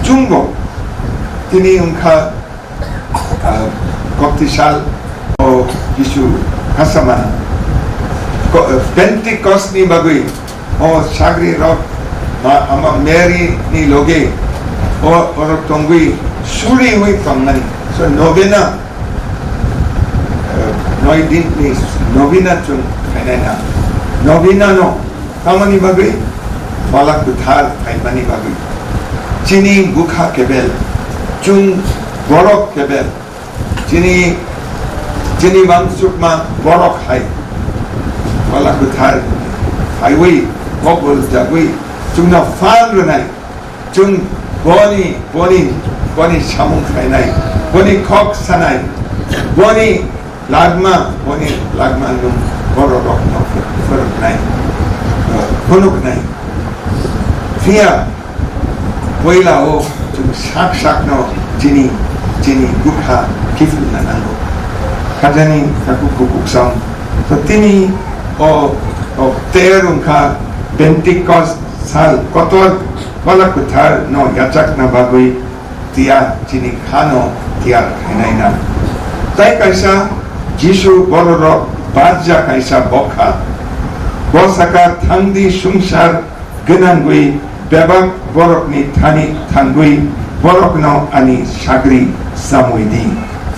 Chwngbo tini wngkha, ah, kokti sal o Jisu khasamano. Ko-, Pentecost ni bagwi o sagri rok ba ama Mary ni loge o, orok tongwi suriwi tongmani. So novena, eh, noi din ni novena chwng khainai na. Novena no tamoni bagwi Phola Kwthar phaimani bagwi. Chini bwkha kebel, chwng borok kebel, chini, chini wansukma borok hai Phola Kwthar phaiwi kobol jagwi chwngno phan rwnai. Chwng boni, boni, boni samung khainai, boni khok sanai, boni lagma, boni lagma nung bororokno phwrwngnai, phunuknai. Phiya puila o chwng sak sakno chini, chini bwkha kiphilna nango. Khajani takhuk bukhuk song. So tini o, o ter wngkha Pentecost sal kotor Phola Kwthar no yachakna bagwi tiya chini kha no tiyar khainai na. Tai kaisa Jisu bororok barja kaisa bokha. Bo saka thangdi sungsar gwnangwi bebak borokni thani thangwi borokno ani sagri samwi di.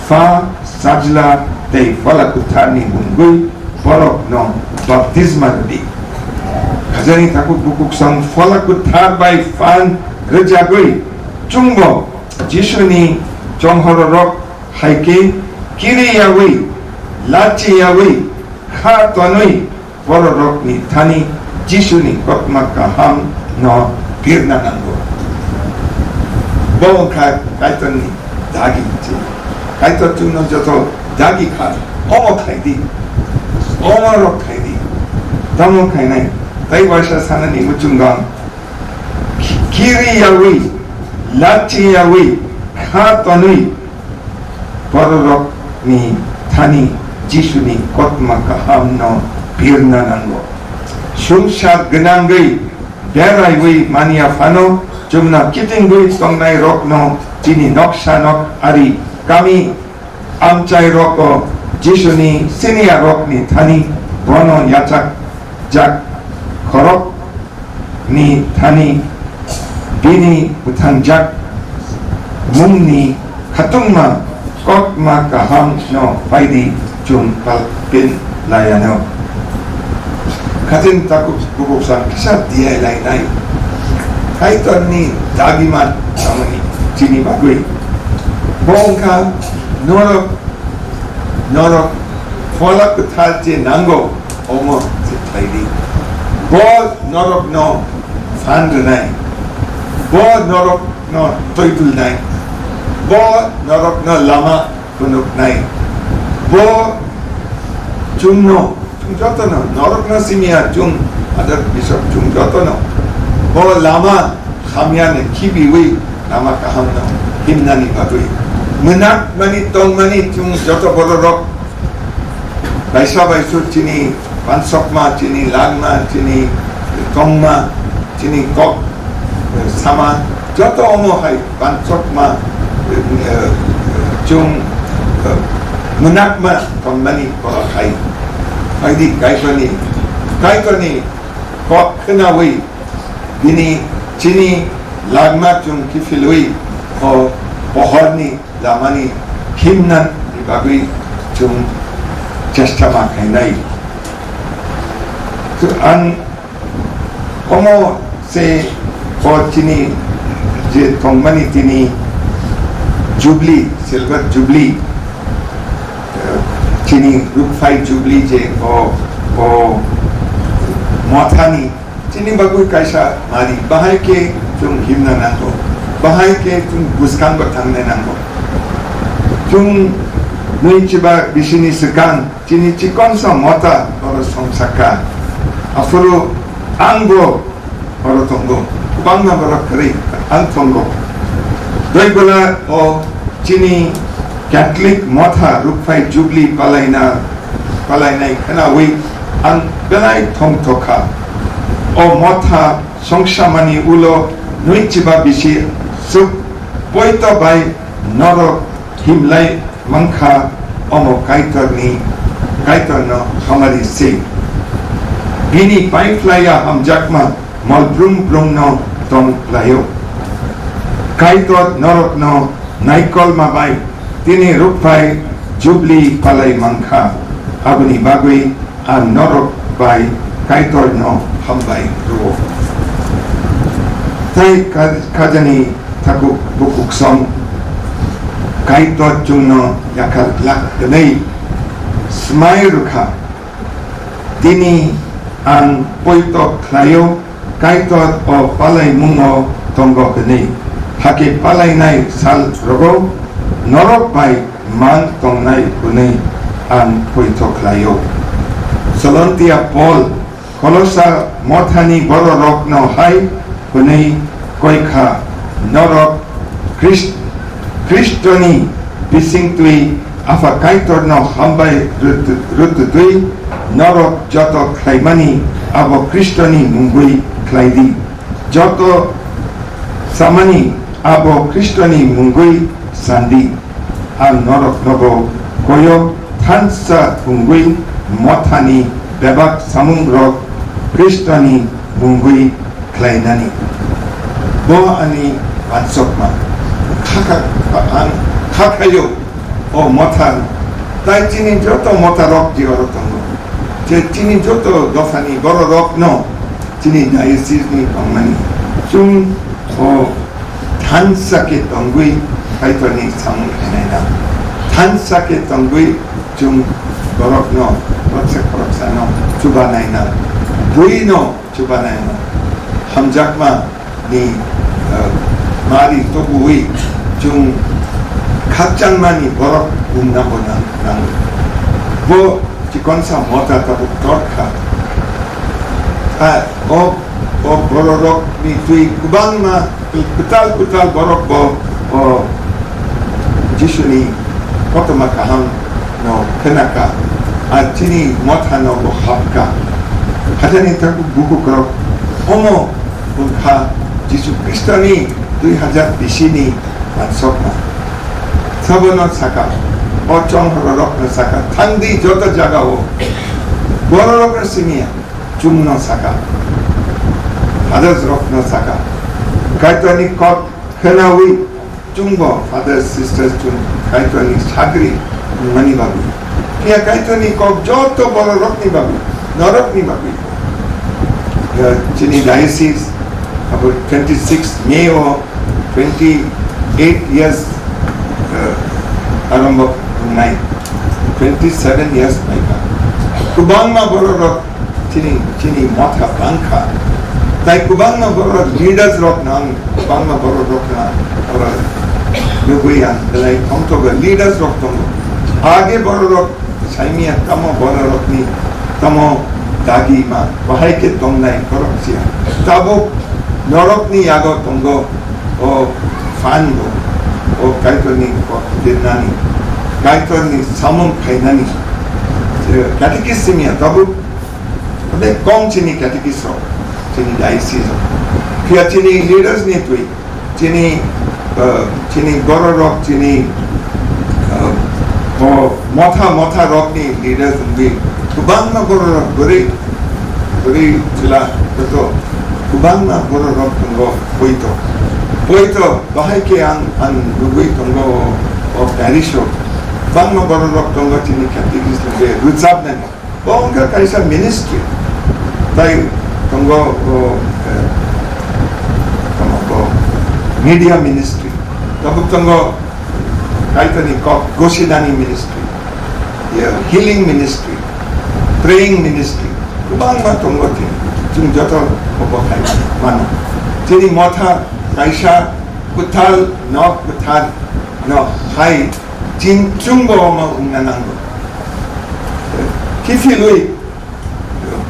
Pha, Sajla tei Phola Kwtharni mungwi borokno baptisma rwdi. Khajani takhuk bukhuk song Phola Kwthar bai phan rwjagwi chwngbo Jisuni chonghororok hai khe kiriyawi, lachiyawi, kha tonwi bororokni thani Jisuni kothoma kaham no birna nango. Bo wngkha Kaitorni dagi se. Kaitor chwngno joto dagi kha, omo khlai di, omo rok khlai di, tamo khlainai, tai waisa sanani muchungno ki-, kiri yawi, lachi yawi, kha tonwi, bororokni thani Jisuni kothoma kahamno birna nango. Sumsar gwnangwi beraiwi manya phano chwngno kitingwi tongnairokno chini noksa nok ari kami amchairokno Jisuni siniarokni thani bono yachakjak khorok ni thani bini bwthangjak mungni khatungma kothoma kaham no phaidi chwng palpin layano. Khatin takhuk bukhuk san kisa diya lainai. Kaitorni dagima samani chini bagwi. Bo wngkha norok, norok phola kwthar je nango, omo se khlaidi. Bo norokno phan rwnai, bo norokno toidulnai, bo norokno lama phunuknai, bo chwngno, chwng jotono, norokno simiya chwng, adar bisok chwng jotono, bo lama hamyani khibiwi lama kahamno himnani bagwi. Mwnakmani tongmani chwng joto bororok Kaisa bai su chini pansokma, chini lagma, chini tongma, chini kok, eh, sama, joto omo hai pansokma, eh, eh, chung, eh, mwnakma tongmani borok hai. Hai di Kaitorni, Kaitorni kok khnaui bini chini lagma chung kiphilwi o pohorni lamani himnani bagwi chung chesta ma khainai. To ang omo se o chini je tongmani tini Jubilee, Silver Jubilee, eh, chini rukphai Jubilee je o, o mothani chini bagwi kaisa mari, bahai khe chwng himna nango, bahai khe chwng bwskango thangna nango. Chwng nui chiba bisini swkang, chini chikonsa motha oro songsa kha. Aphuru angbo oro tongo, kwbangma borok kwrwi ang tongo. Doibela o chini Catholic motha rukphai Jubilee palaina, palainai khnaui ang belai thongthok kha. O motha songsamani ulo nui chiba bisi suk poito bai norok himlai mankha, omo Kaitorni, Kaitorno hamari se. Bini paiphlaiya hamjakma mol brum brumno tong phlaio. Kaitor norokno naikolma bai tini rukphai Jubilee palai mankha, aboni bagwi ang norok bai Kaitorno hambai rwo. Tai ka-, kajani takhuk bukhuk song Kaitor chwngno yakhal glak hwnwi swmai rwkha. Tini ang poito khlaio, Kaitor o palaimungo tongo hwnwi, hakhe palainai sal rogo norok bai mang tongnai hwnwi ang poito khlaio. Solontia Paul Kolosa mothani bororokno hai hwnwi koi kha, norok Khrist-, Khristoni bisingtwi Apha Kaitorno hambai rutu-, rututwi norok joto khlaimani abo Khristoni mungwi khlai di. Joto samani abo Khristoni mungwi san di. Ang noroknobo koyo thansa thwngwi mothani bebak samungrok Khristoni mungwi khlainani. Bo ani wansokma. Khakha, ang khakhaio o motha, tai chini joto motharok je oro tongo. Je chini joto dophani bororokno chini diocese ni tongmani. Chwng o thansa khe tongwi Kaitorni samung khainai na. Thansa khe tongwi chwng borokno, khoroksa khoroksano chubanai na. Buino chubanai na. Hamjakma ni, eh, mari tobuwi chwng khakchangmani borok wngna bo nang-, nango. Bo chikonsa motha tabuk tor kha. A, o, o bororokni twi kwbangma kwtal kwtal borok bo, o, Jisuni kothoma kaham no khwnakha, a chini motha no bo hapkha. Hathani tabuk bukukrok omo wngkha Jisu Khristoni dui hajar bisini mansokma. Sabono saka, o chonghororokno saka, thangdi joto jagao. Bororokno simiya, chwngno saka, fathers rokno saka, Kaitorni kok khwnawi chwngbo fathers, sisters chwng Kaitorni sagri wngmani bagwi. Phiya Kaitorni kok joto bororokni bagwi, norokni bagwi. Ya, chini diocese abo twenty six May o twenty eight years, uh, arombo wngnai, twenty seven years maikha. Kwbangma bororok chini, chini motha bangkha. Tai kwbangma bororok leaders rok nang, kwbangma bororok nang, oro nugui ang belai tongthogo leaders rok tongo. Age bororok saimia tamo bororokni tamo dagi ma bahai khe tongnai borok sia. Tabuk norokni yago tongo o phan bo, o Kaitorni kok birnani, Kaitorni samung khainani. Catechist simi ya tabuk, tei kong chini catechist rok, chini diocese rok. Phiya chini leaders ni twi, chini, uh, chini borok rok, chini, uh, bo motha, motha rok ni leaders wngwi kwbangma borok rok bwrwi, bwrwi chwla joto kwbangma borok rok tongo poito. Poito bahai khe ang, ang nugwi tongo o, o parish o. Kwbangma borok rok tongo chini catechist rwchapnai. Bo wngkha kaisa ministry. Tai tongo, o, eh, tamo bo media ministry. Tabuk tongo Kaitorni kok gosinani ministry, ya, healing ministry, praying ministry. Kwbangma tongo chini. Chwng joto bo khai mano. Chini motha kaisa kwtal nok kwthar no hai chini chwngbo omo wngna nango. Kiphilwi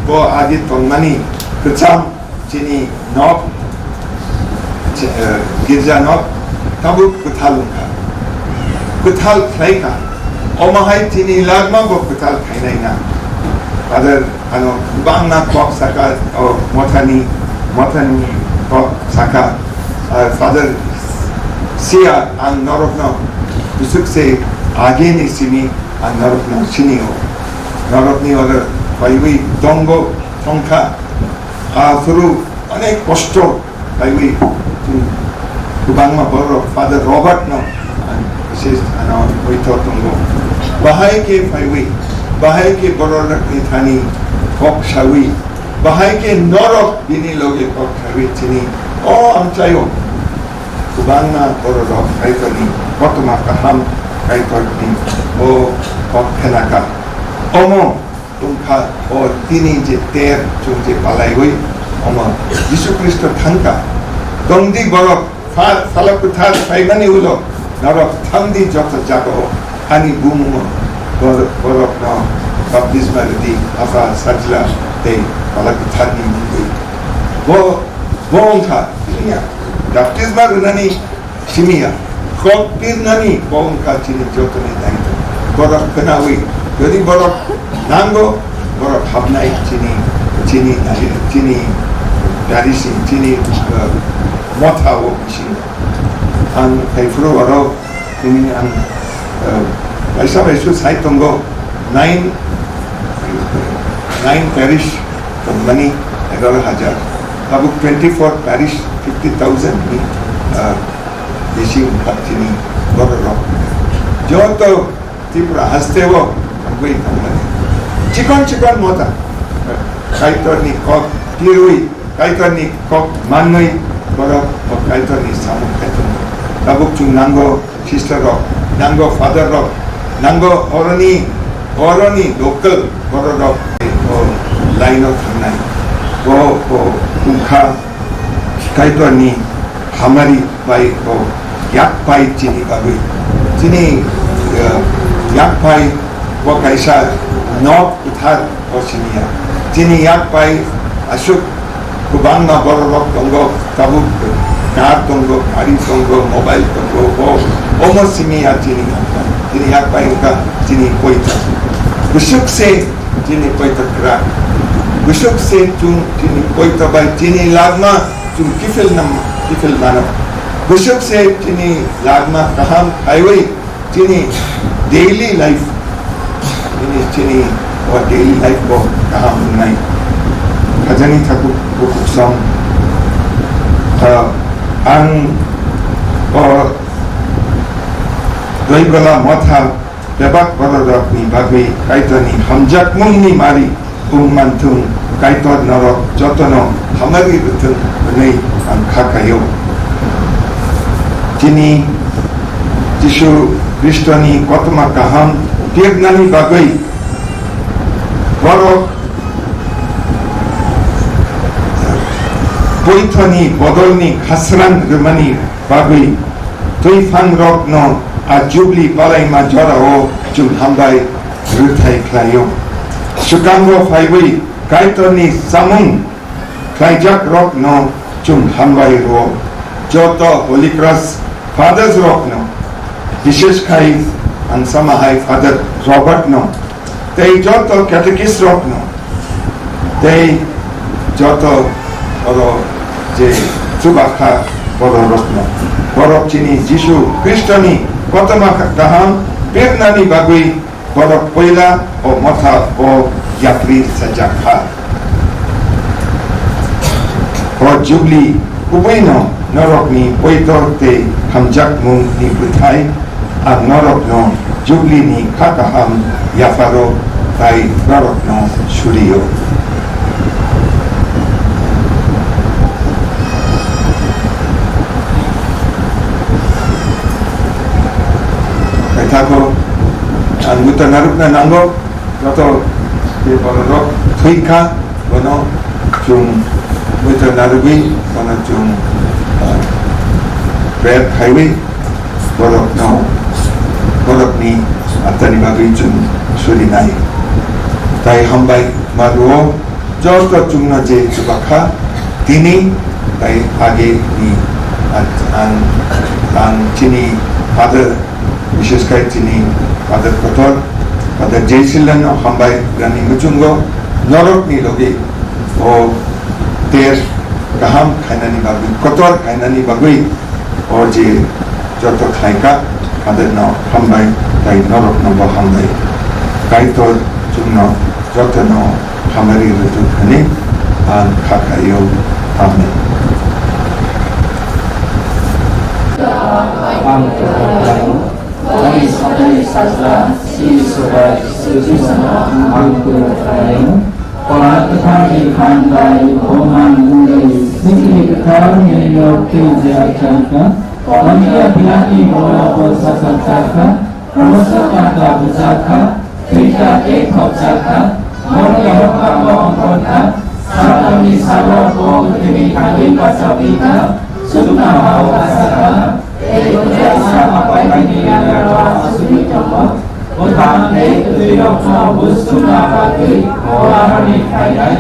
bo agi tongmani kwcham chini nok, chi-, eh, girja nok tabuk kwthal wngkha, kwthal khlaikha. Omo hai chini lagma bo kwthal khainai na. Father ano bangna kok saka o mothani, mothani kok saka, ah, Father sia ang norokno bisuk se agi ni simi ang norokno sini o. Norokni order paiwi tongo thongkha. Aphuru onek kosto paiwi, hmm, kwbangma borok Father Robert no ang bises ano oitho tongo. Bahai khe paiwi, bahai khe borokni thani kok sawi, bahai khe norok bini loge kok sawi chini o amchaio. Kwbangma borok rok Kaitorni kothoma kaham, Kaitorni o kok khenaka. Omo wngkha o tini je ter chwng je palaiwi omo Jisu Khristo thangkha. Tongdi borok pha-, phala kwthar phaimani ulo norok thangdi joto jagao ani bumungo bor-, borokno baptisma rwdi Apha, Sajla tei Phala Kwtharni mungwi. Bo, bo wngkha chini ya baptisma rwnani simi ya, kok pirnani bo wngkha chini jotoni daitw. Borok khwnawi, jodi borok nango, borok hapnai chini, chini, chini parish, chini, uh, motha o bisingo. Ang phaiphuru oro tini ang, uh, kaisa bai su sai tongo, nine, nine parish tongmani egaroh hajar. Abo twenty four parish, fifty thousand ni, uh, bisi wngkha chini borok rok. Joto Tripura haste o wngwi tongmani. Chikon chikon motha, Kaitorni kok pirwi, Kaitorni kok manwi borok bo Kaitorni samung khai tongo. Tabuk chwng nango sister rok, nango father rok, nango oroni, oroni local borok rok bo line o thangnai. Bo, bo wngkha Kaitorni hamari bai bo yak pai chini bagwi. Chini, eh, yak pai bo kaisa nok kwthar o simi ya. Chini yak pai aswk kwbangma borok rok tongo, tabuk car tongo, gari tongo, mobile tongo, bo omo simi ya chini yak pai. Chini yak pai wngkha chini poito. Bwswk se chini poito kwrak. Bwswk se chwng chini poito bai chini lagma chwng kiphil nam, kiphil mano. Bwswk se chini lagma kaham khaiwi chini daily life, chini, chini o daily life bo kaham wngnai. Khajani thaku bukhuk song, ah, ang o Doigola motha bebak bororokni bagwi Kaitorni hamjakmungni mari wng manthung, Kaitor norok jotono hamari rwthwng hwnwi ang kha khaio. Chini Jisu Khristoni kothoma kaham pirnani bagwi borok poithoni bodolni khasrang rwmani bagwi twiphang rokno a Jubili balaima jorao chwng hambai rwthai khlaio. Swkango phaiwi Kaitorni chamung khlaijak rokno chwng hambai rwo. Joto Holy Cross Fathers rokno, bishesh khai ang sama hai Father Robert no tei joto catechist rokno, tei joto oro je chubakha borok rokno, borok chini Jisu Khristoni kothoma kaham pirnani bagwi borok poila o motha o yapri sajak kha. O Jubli kubuino norokni poito tei hamjakmungni bwthai, ang norokno Jublini kha kaham yapharo tei norokno surio. Paithakgo, ang buta narwkna nango. Joto je bororok thwi kha, bono chwng muitu narwgwi, bono chwng, ah, prayer khaiwi, borokno, borokni attani bagwi chwng surinai. Tai hambai ma rwo, joto chwngno je chubakha, tini, tai age ni, ah, ang, ang chini Father, bishesh khai chini Father Kotor, Father Jaisilano hambai rani muchungo norokni logi o ter kaham khainani bagwi, kotor khainani bagwi o je joto khlaika, Fatherno hambai tai norokno bo hambai. Kaitor chwngno jotono hamari rwthwk hwnwi ang kha khaio. Amen. Ang kha khaio. Ani sakni sajla, si sobai, sujisano ang kha khaio. Pora kwthar ni khan bai boman mungwi, sini kwthar ni nok tei jia changka. Pontiya Pilatni molo bo sakha chakha. Rosa kata bwchakha, thwikha tei khopjakha, morke rokha bo ongkhorkha, satalni salo bo bwthwini thangwi bachapikha, chuknoha o bachakha, tei bwthai sa apaibini yangra asugwi tongo. Bwthang tei kwthwirokno buj thumna bagwi o aroni phainai,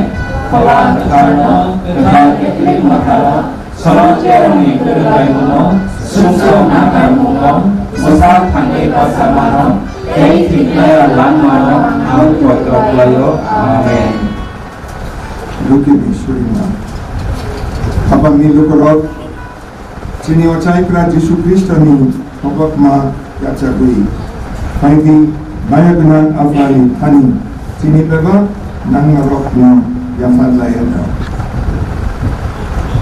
Phola Kwtharno kwthar Catholic Motharo, Sorok Jeroni kwrwnglaimungno, sumsok nakarmungno, mwsa thangwi bachamano, tei thwiknaya langmano ang poito khlaio. Amen. Lukini surima. Khapangni lukurok, chini Ochaikra Jisu Khristoni hokokma yachagwi, phaidi maya gwnang Aphani thani chini bebak nangmarokno yapharlai hwno.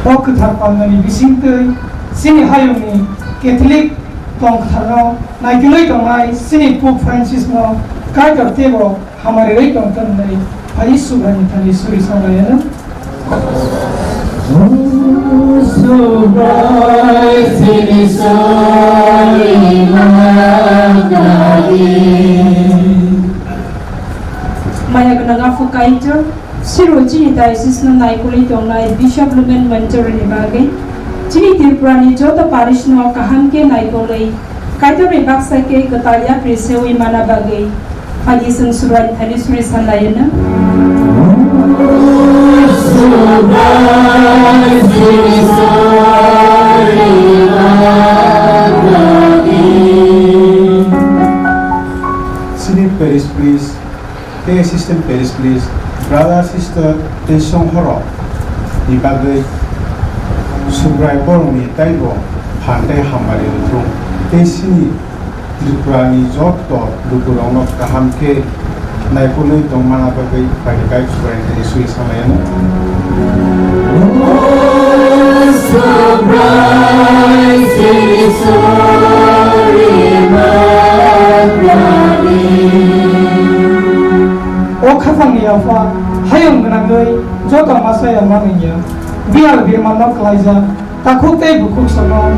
O kwthar pandani bisingtwi chini hayungni Catholic tongtharno naikolwi tongnai chini Pope Francisno Kaitor teibo hamari rwi tongthok hwnwi phai Subraini thani suri sanglaiano. Subrai sini sori magadi. Maya gwnang Apha Kaitor, siro chini diocese no naikolwi tongnai Bishop Lumen Manjorni bagwi, chini Tripura ni joto parish no kaham khe naikolwi, Kaitorni baksa khe kwtal yapri sewi mana bagwi, phaidi chwng Subraini thani suri sanlaiano. Chini parish priest, tei assistant parish priest, brother, sister, tei songkhorok ni bagwi Subrai borokni taibo phan tei hamari rwthung, tei chini Tripura ni joto lukurokno kaham khe naikolwi tongmana bagwi phaidi kai Subrai ni thani suri sanlaiano. O khapangni Apha, hayung gwnangwi joto masa ya manwi ya. Bihar birmanno klaijak, takhuk tei bukhuk sono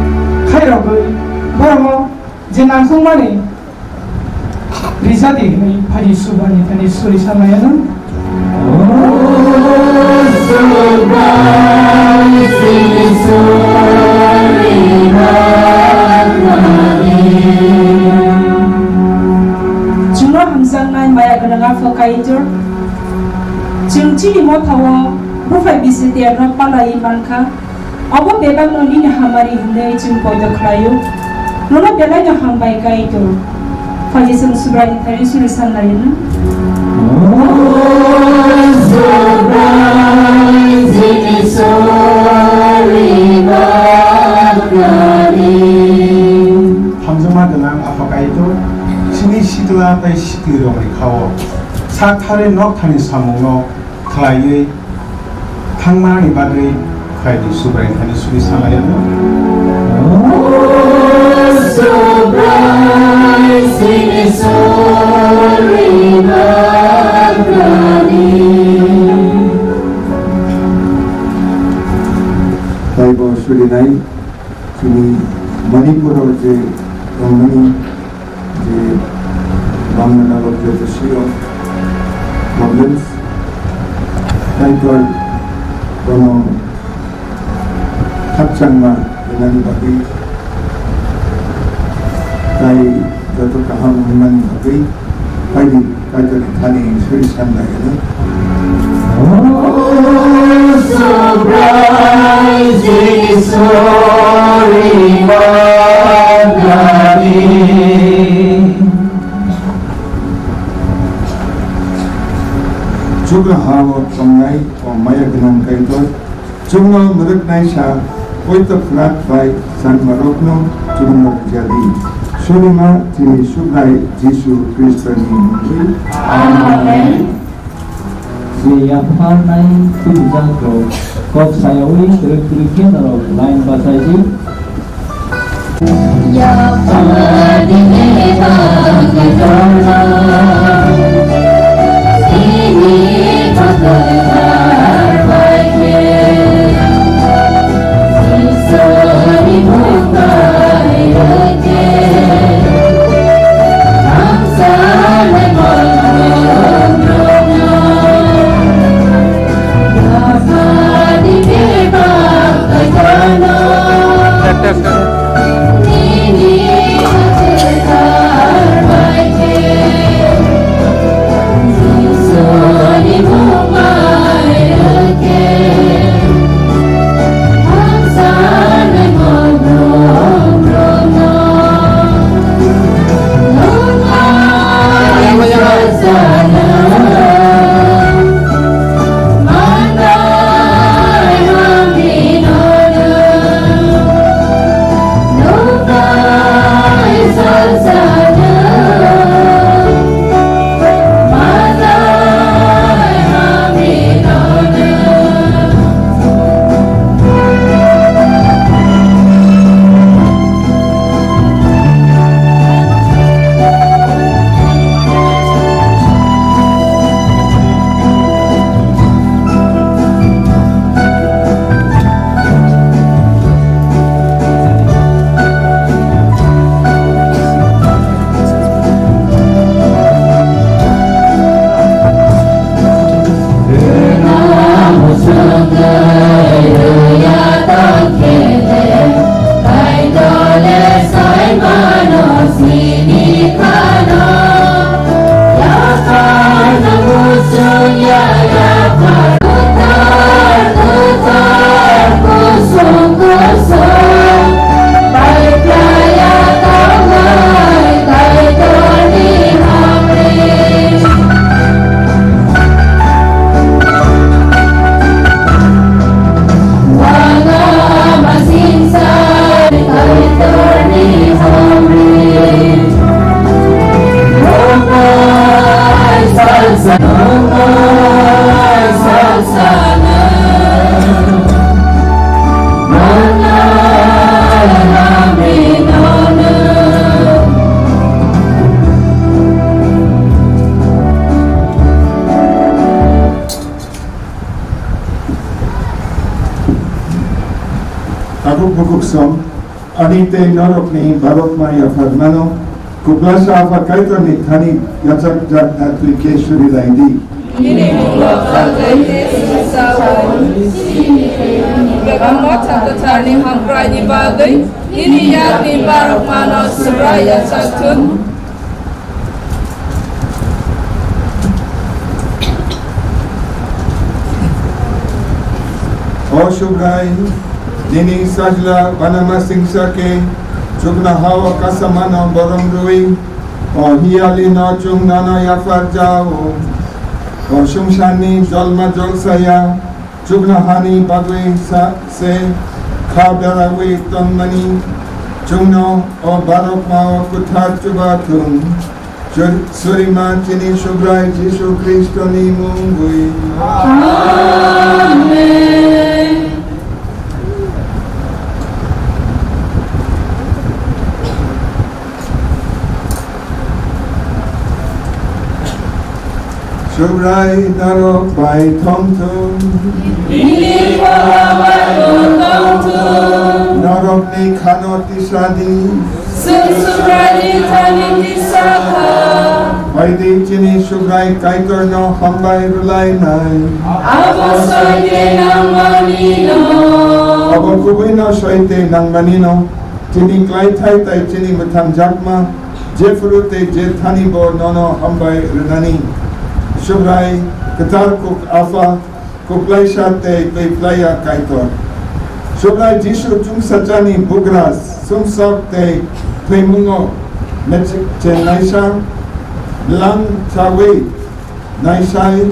khairogwi borokno je nangkukmani rijadi hwnwi phaidi Subraini thani suri sanlaiano. Chwngno hamjaknai maya gwnang Apha Kaitor, chwng chini mothao buphai bisi tiyarno palaiwi mankha. Obo bebakno nini hamari hwnwi chwng poito khlaio. Nono belaino hambai, Kaitor. Phaidi chwng Subraini thani suri sanlaino. Hamjakma gwnang Apha Kaitor, chini sikla tei siklirokni kha-o sak thari nok thani samungno khlaiwi thangmani bagwi khaidi Subrai thani suri sanai ano. O Subrai, chini suri bagwi. Taibo surinai chini Manipuro je tongnani je bangmani joto sio problems, Kaitor bono khakchangma rwnani bagwi tai joto kaham hwnmani bagwi phaidi Kaitorni thani suri sanlai hwnwi. O Subrai Jisu ri manani. Chuknoha-o tongnai o maya gwnang Kaitor, chwngno mwrwknaisa poito khwlak bai changmarokno chwngno rijadi. Surima chini Subrai Jisu Khristoni mungwi. Amen. Je yapharnai tubujak rok kok sayawi twrwk twrwk khe norok line bachaidi. Tabuk bukuk song, ani tei norokni barokma yapharmano, Kuplasa Apha Kaitorni thani yachakjak twi khe suri lai di. Nini mungno bagwi tei suri sa hwn. Bebak Motha Kwtharni hamkraini bagwi nini yakni barokmano Subrai yachak thung. O Subrai, nini sajla banama singsa khe chuknoha-o kasamano borom rwui, o hiyalino chwng nono yapharjao. O swngcharni jolma jolsaya chuknohani bagwi sa-, se kha beraui tongmani chwngno o barokmao kwthar chuba thung. Sur-, Surima chini Subrai Jisu Khristoni mungwi. Amen. Subrai norok bai thong thung. Nini kothoma bai bo thong thung. Norokni khano tisadi. Chwng Subraini thani tisa kha. Phaidi chini Subrai Kaitorno hambai rwlainai. Abo soi tei nangmani no. Abo kubuino soi tei nangmani no. Chini klaithai tei chini mwthamjakma, jephuru tei je thani bo nono hambai rwnani. Subrai kwtal kuk Apha, kwplaisa tei twi phlaiya Kaitor. Subrai Jisu chwngsachani bugra sumsok tei thwimungo mechik chennaisa, lang chawi naisai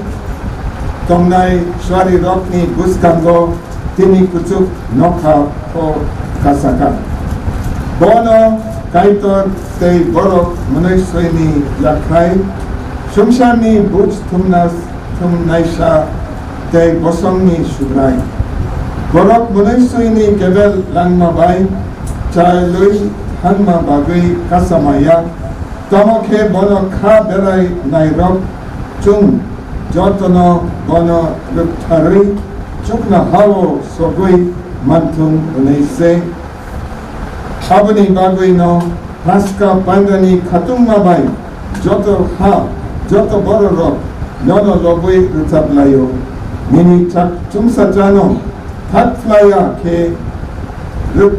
tongnai suarirokni bwskango tini kuchuk nokha o kasaka. Bono Kaitor tei borok mwnwiswini yakhai swngcharni buj thumna thumnaisa tei bosongni Subrai. Borok mwnwiswini kebel langma bai chailwi thangma bagwi kasamaya. Tamo khe bono kha berai nairok chwng jotono bono rwktharwi chuknohao sogwi manthung hwnwi se. Aboni bagwino haska pandani khatungma bai joto ha, joto bororok nono lobwi rwchap laio. Nini chak chumsachano thak phlaiya khe rwk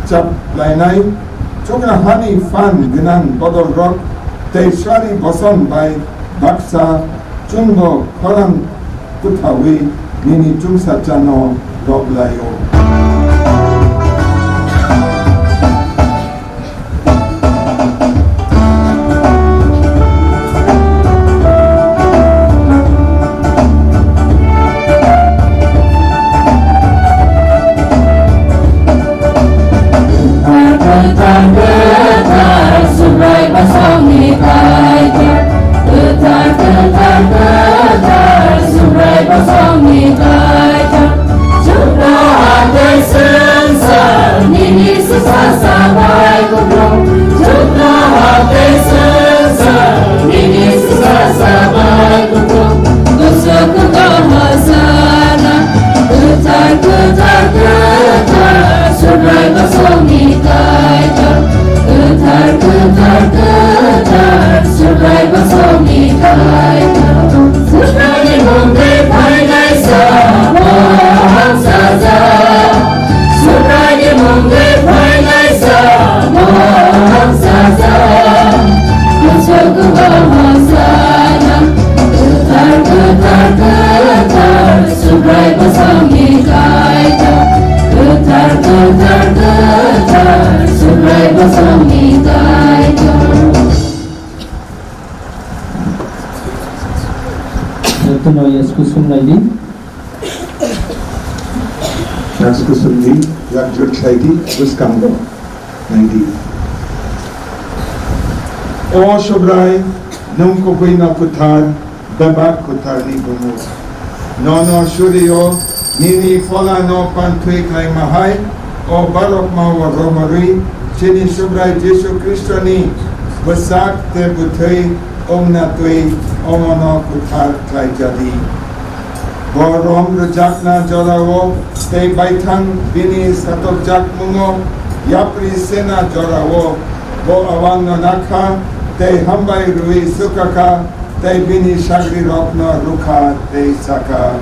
chaplainai, chuknohani phan gwnang bodolrok tei suari bosong bai baksa chwngbo khorang kwthaui nini chumsachano lob laio. Kwthar, kwthar, kwthar, Subrai bosongni Kaitor. Kwthar, kwthar, kwthar, Subrai bosongni Kaitor. Subraini mungwi phainai sa, mohang sajak. Subraini mungwi phainai sa, mohang sajak. Kuchuk kuchuk hosana, kwthar, kwthar, kwthar, Subrai bosongni Kaitor. Kwthar, kwthar, kwthar, Subrai bosongni Kaitor. Jotono yes kusum naidi. Yes kusum di, yak jut khlai di, bwskango naidi. O Subrai, nwng kubuino kwthar, bebak kwtharni bumung. Nono surio nini pholano panthwi khlaima hai, o barokmao romorwi chini Subrai Jisu Khristoni bwsak tei bwthwi wngna twi omono kwthar khlaijadi. Bo rom rwjakna jorao tei baithang bini satokjakmungo yapri sena jorao bo awangno nakha tei hambai rwui swkakha tei bini sagrirokno rwkha tei sakha,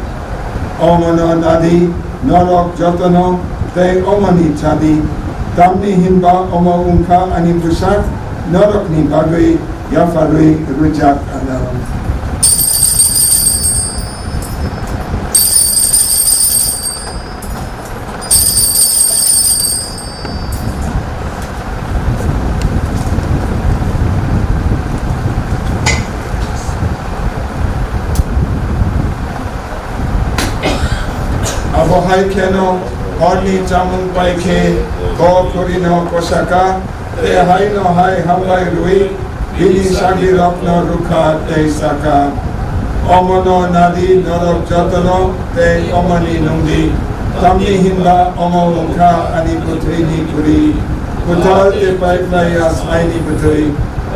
"Omono nadi, norok jotono, tei omoni chadi, tamni hinba omo wngkha ani bwsak, norokni bagwi yapharwi rwjak anw." Abo hai kheno horni chamung pai khe bo khurino kosaka, tei haino hai hambai rwi bini sagrirokno rwkha tei saka, "Omono nadi norok jotono tei omoni nungdi, tamni hinba omo wngkha ani bwthwini khuri." Kwtal tei paiphlaiya saini bwthwi,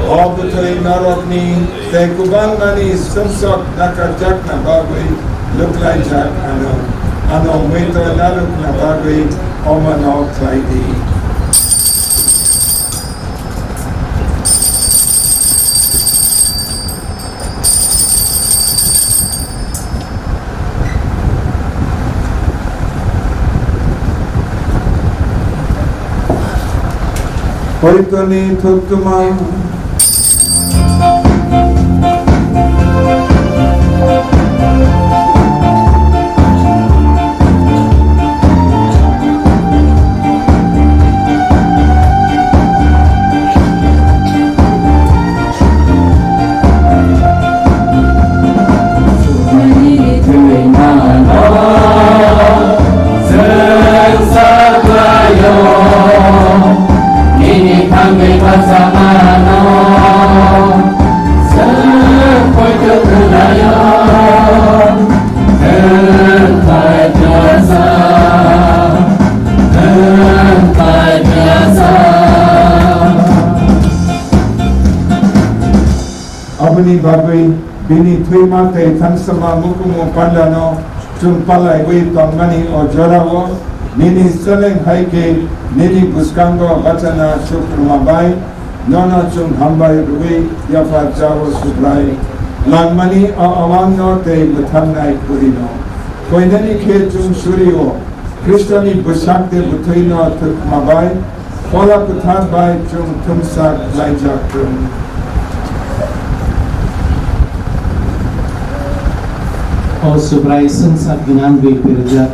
o bwthwi norokni tei kwbangmani sumsok nakarjakna bagwi luklaijak ano. Ano muito narwkna bagwi omono khlai di. Poitoni thuktuma. Aboni bagwi bini thwima tei thansama mukumu pandano chwng palaiwi tongmani o jorao nini seleng hai khe nini bwskango bachana suk rwma bai nono chwng hambai rwui yaphar chao Subrai. Langmani o awangno tei mwthangnai khurino. Koinani khe chwng surio Khristoni bwsak tei bwthwino thwkma bai Phola Kwthar bai chwng thumsa khlaijak thung. O Subrai swngchar gwnangwi berjak,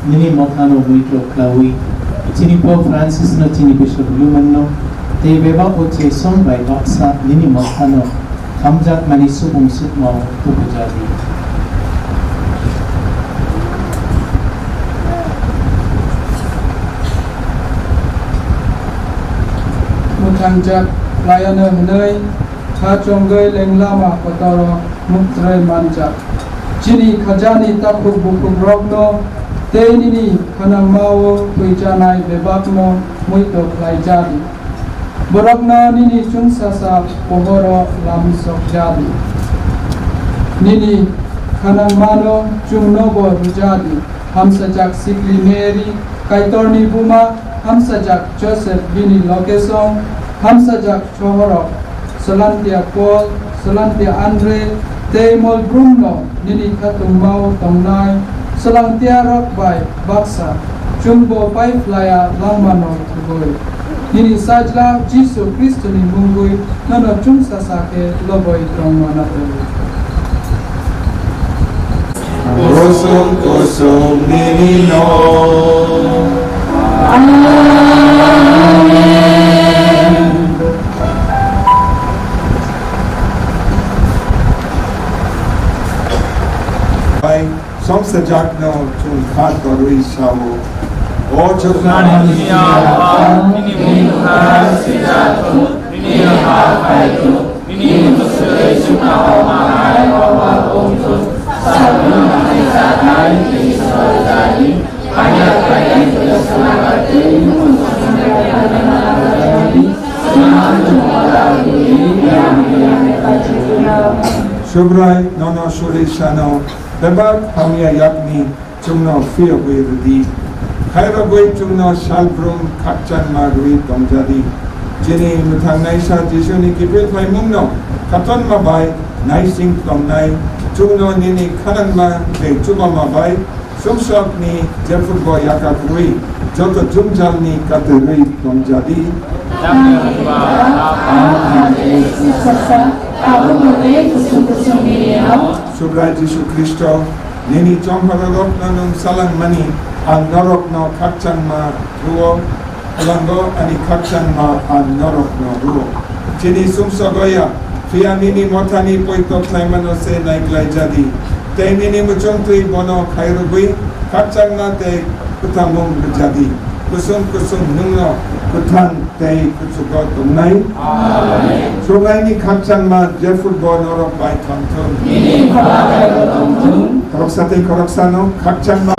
nini mothano muitrok khlaui, chini Pope Francisno, chini Bishop Newmanno, tei bebak o Jason bai baksa nini mothano hamjakmani subung sukmao tubujadi. Mwthangjak khlaiano hwnwi kha chongwi lenglama kotoro muktrwi manjak. Chini khajani takhuk bukhukrokno tei nini khanangmao thwijanai bebakno muito khlaijadi. Borokno nini chwngsasa pohoro lamsokjadi. Nini khanangmano chwngnobo rwjadi. Hamsajak sikli Mary, Kaitorni buma, hamsajak Joseph bini lokesong, hamsajak sohorok, Solantia Paul, Solantia Andre, tei molbrumno nini khatungmao tongnai Solantia rok bai baksa, chwngbo pai phlaiya langmano thwgwi. Nini Sajla Jisu Khristoni mungwi nono chwngsasa khe loboi tongma nathwi. Kusum kusum nini no. Amen. Bai, songsa jakno chwng kha torwi sao. O chwng nini Subrai nono suri sano, bebak hamya yakni chwngno phiyogwi rwdi. Khairogwi chwngno salbrum khakchangma rwui tongjadi. Chini mwthangnaisa Jisuni kiphil phaimungno khatonma bai naising tongnai chwngno nini khanangma tei chubama bai sumsokni jephurbo yakakrwi joto jwngjalni katorwi tongjadi. Subrai Jisu Khristo, nini chonghororokno nwng salangmani, ang norokno khakchangma rwo, kwlango ani khakchangma ang norokno rwo. Chini sumsogo ya, phiya nini mothani poito khlaimano se naiklaijadi. Tei nini muchung twi bono khairogwi khakchangma tei kwthamung rwjadi. Kusum kusum nwngno kwthang tei kuchugo tongnai. Amen. Chwraini khakchangma jephurbo norok bai thangthung. Nini khorang bai bo tongthung. Khoroksa tei khoroksano khakchangma.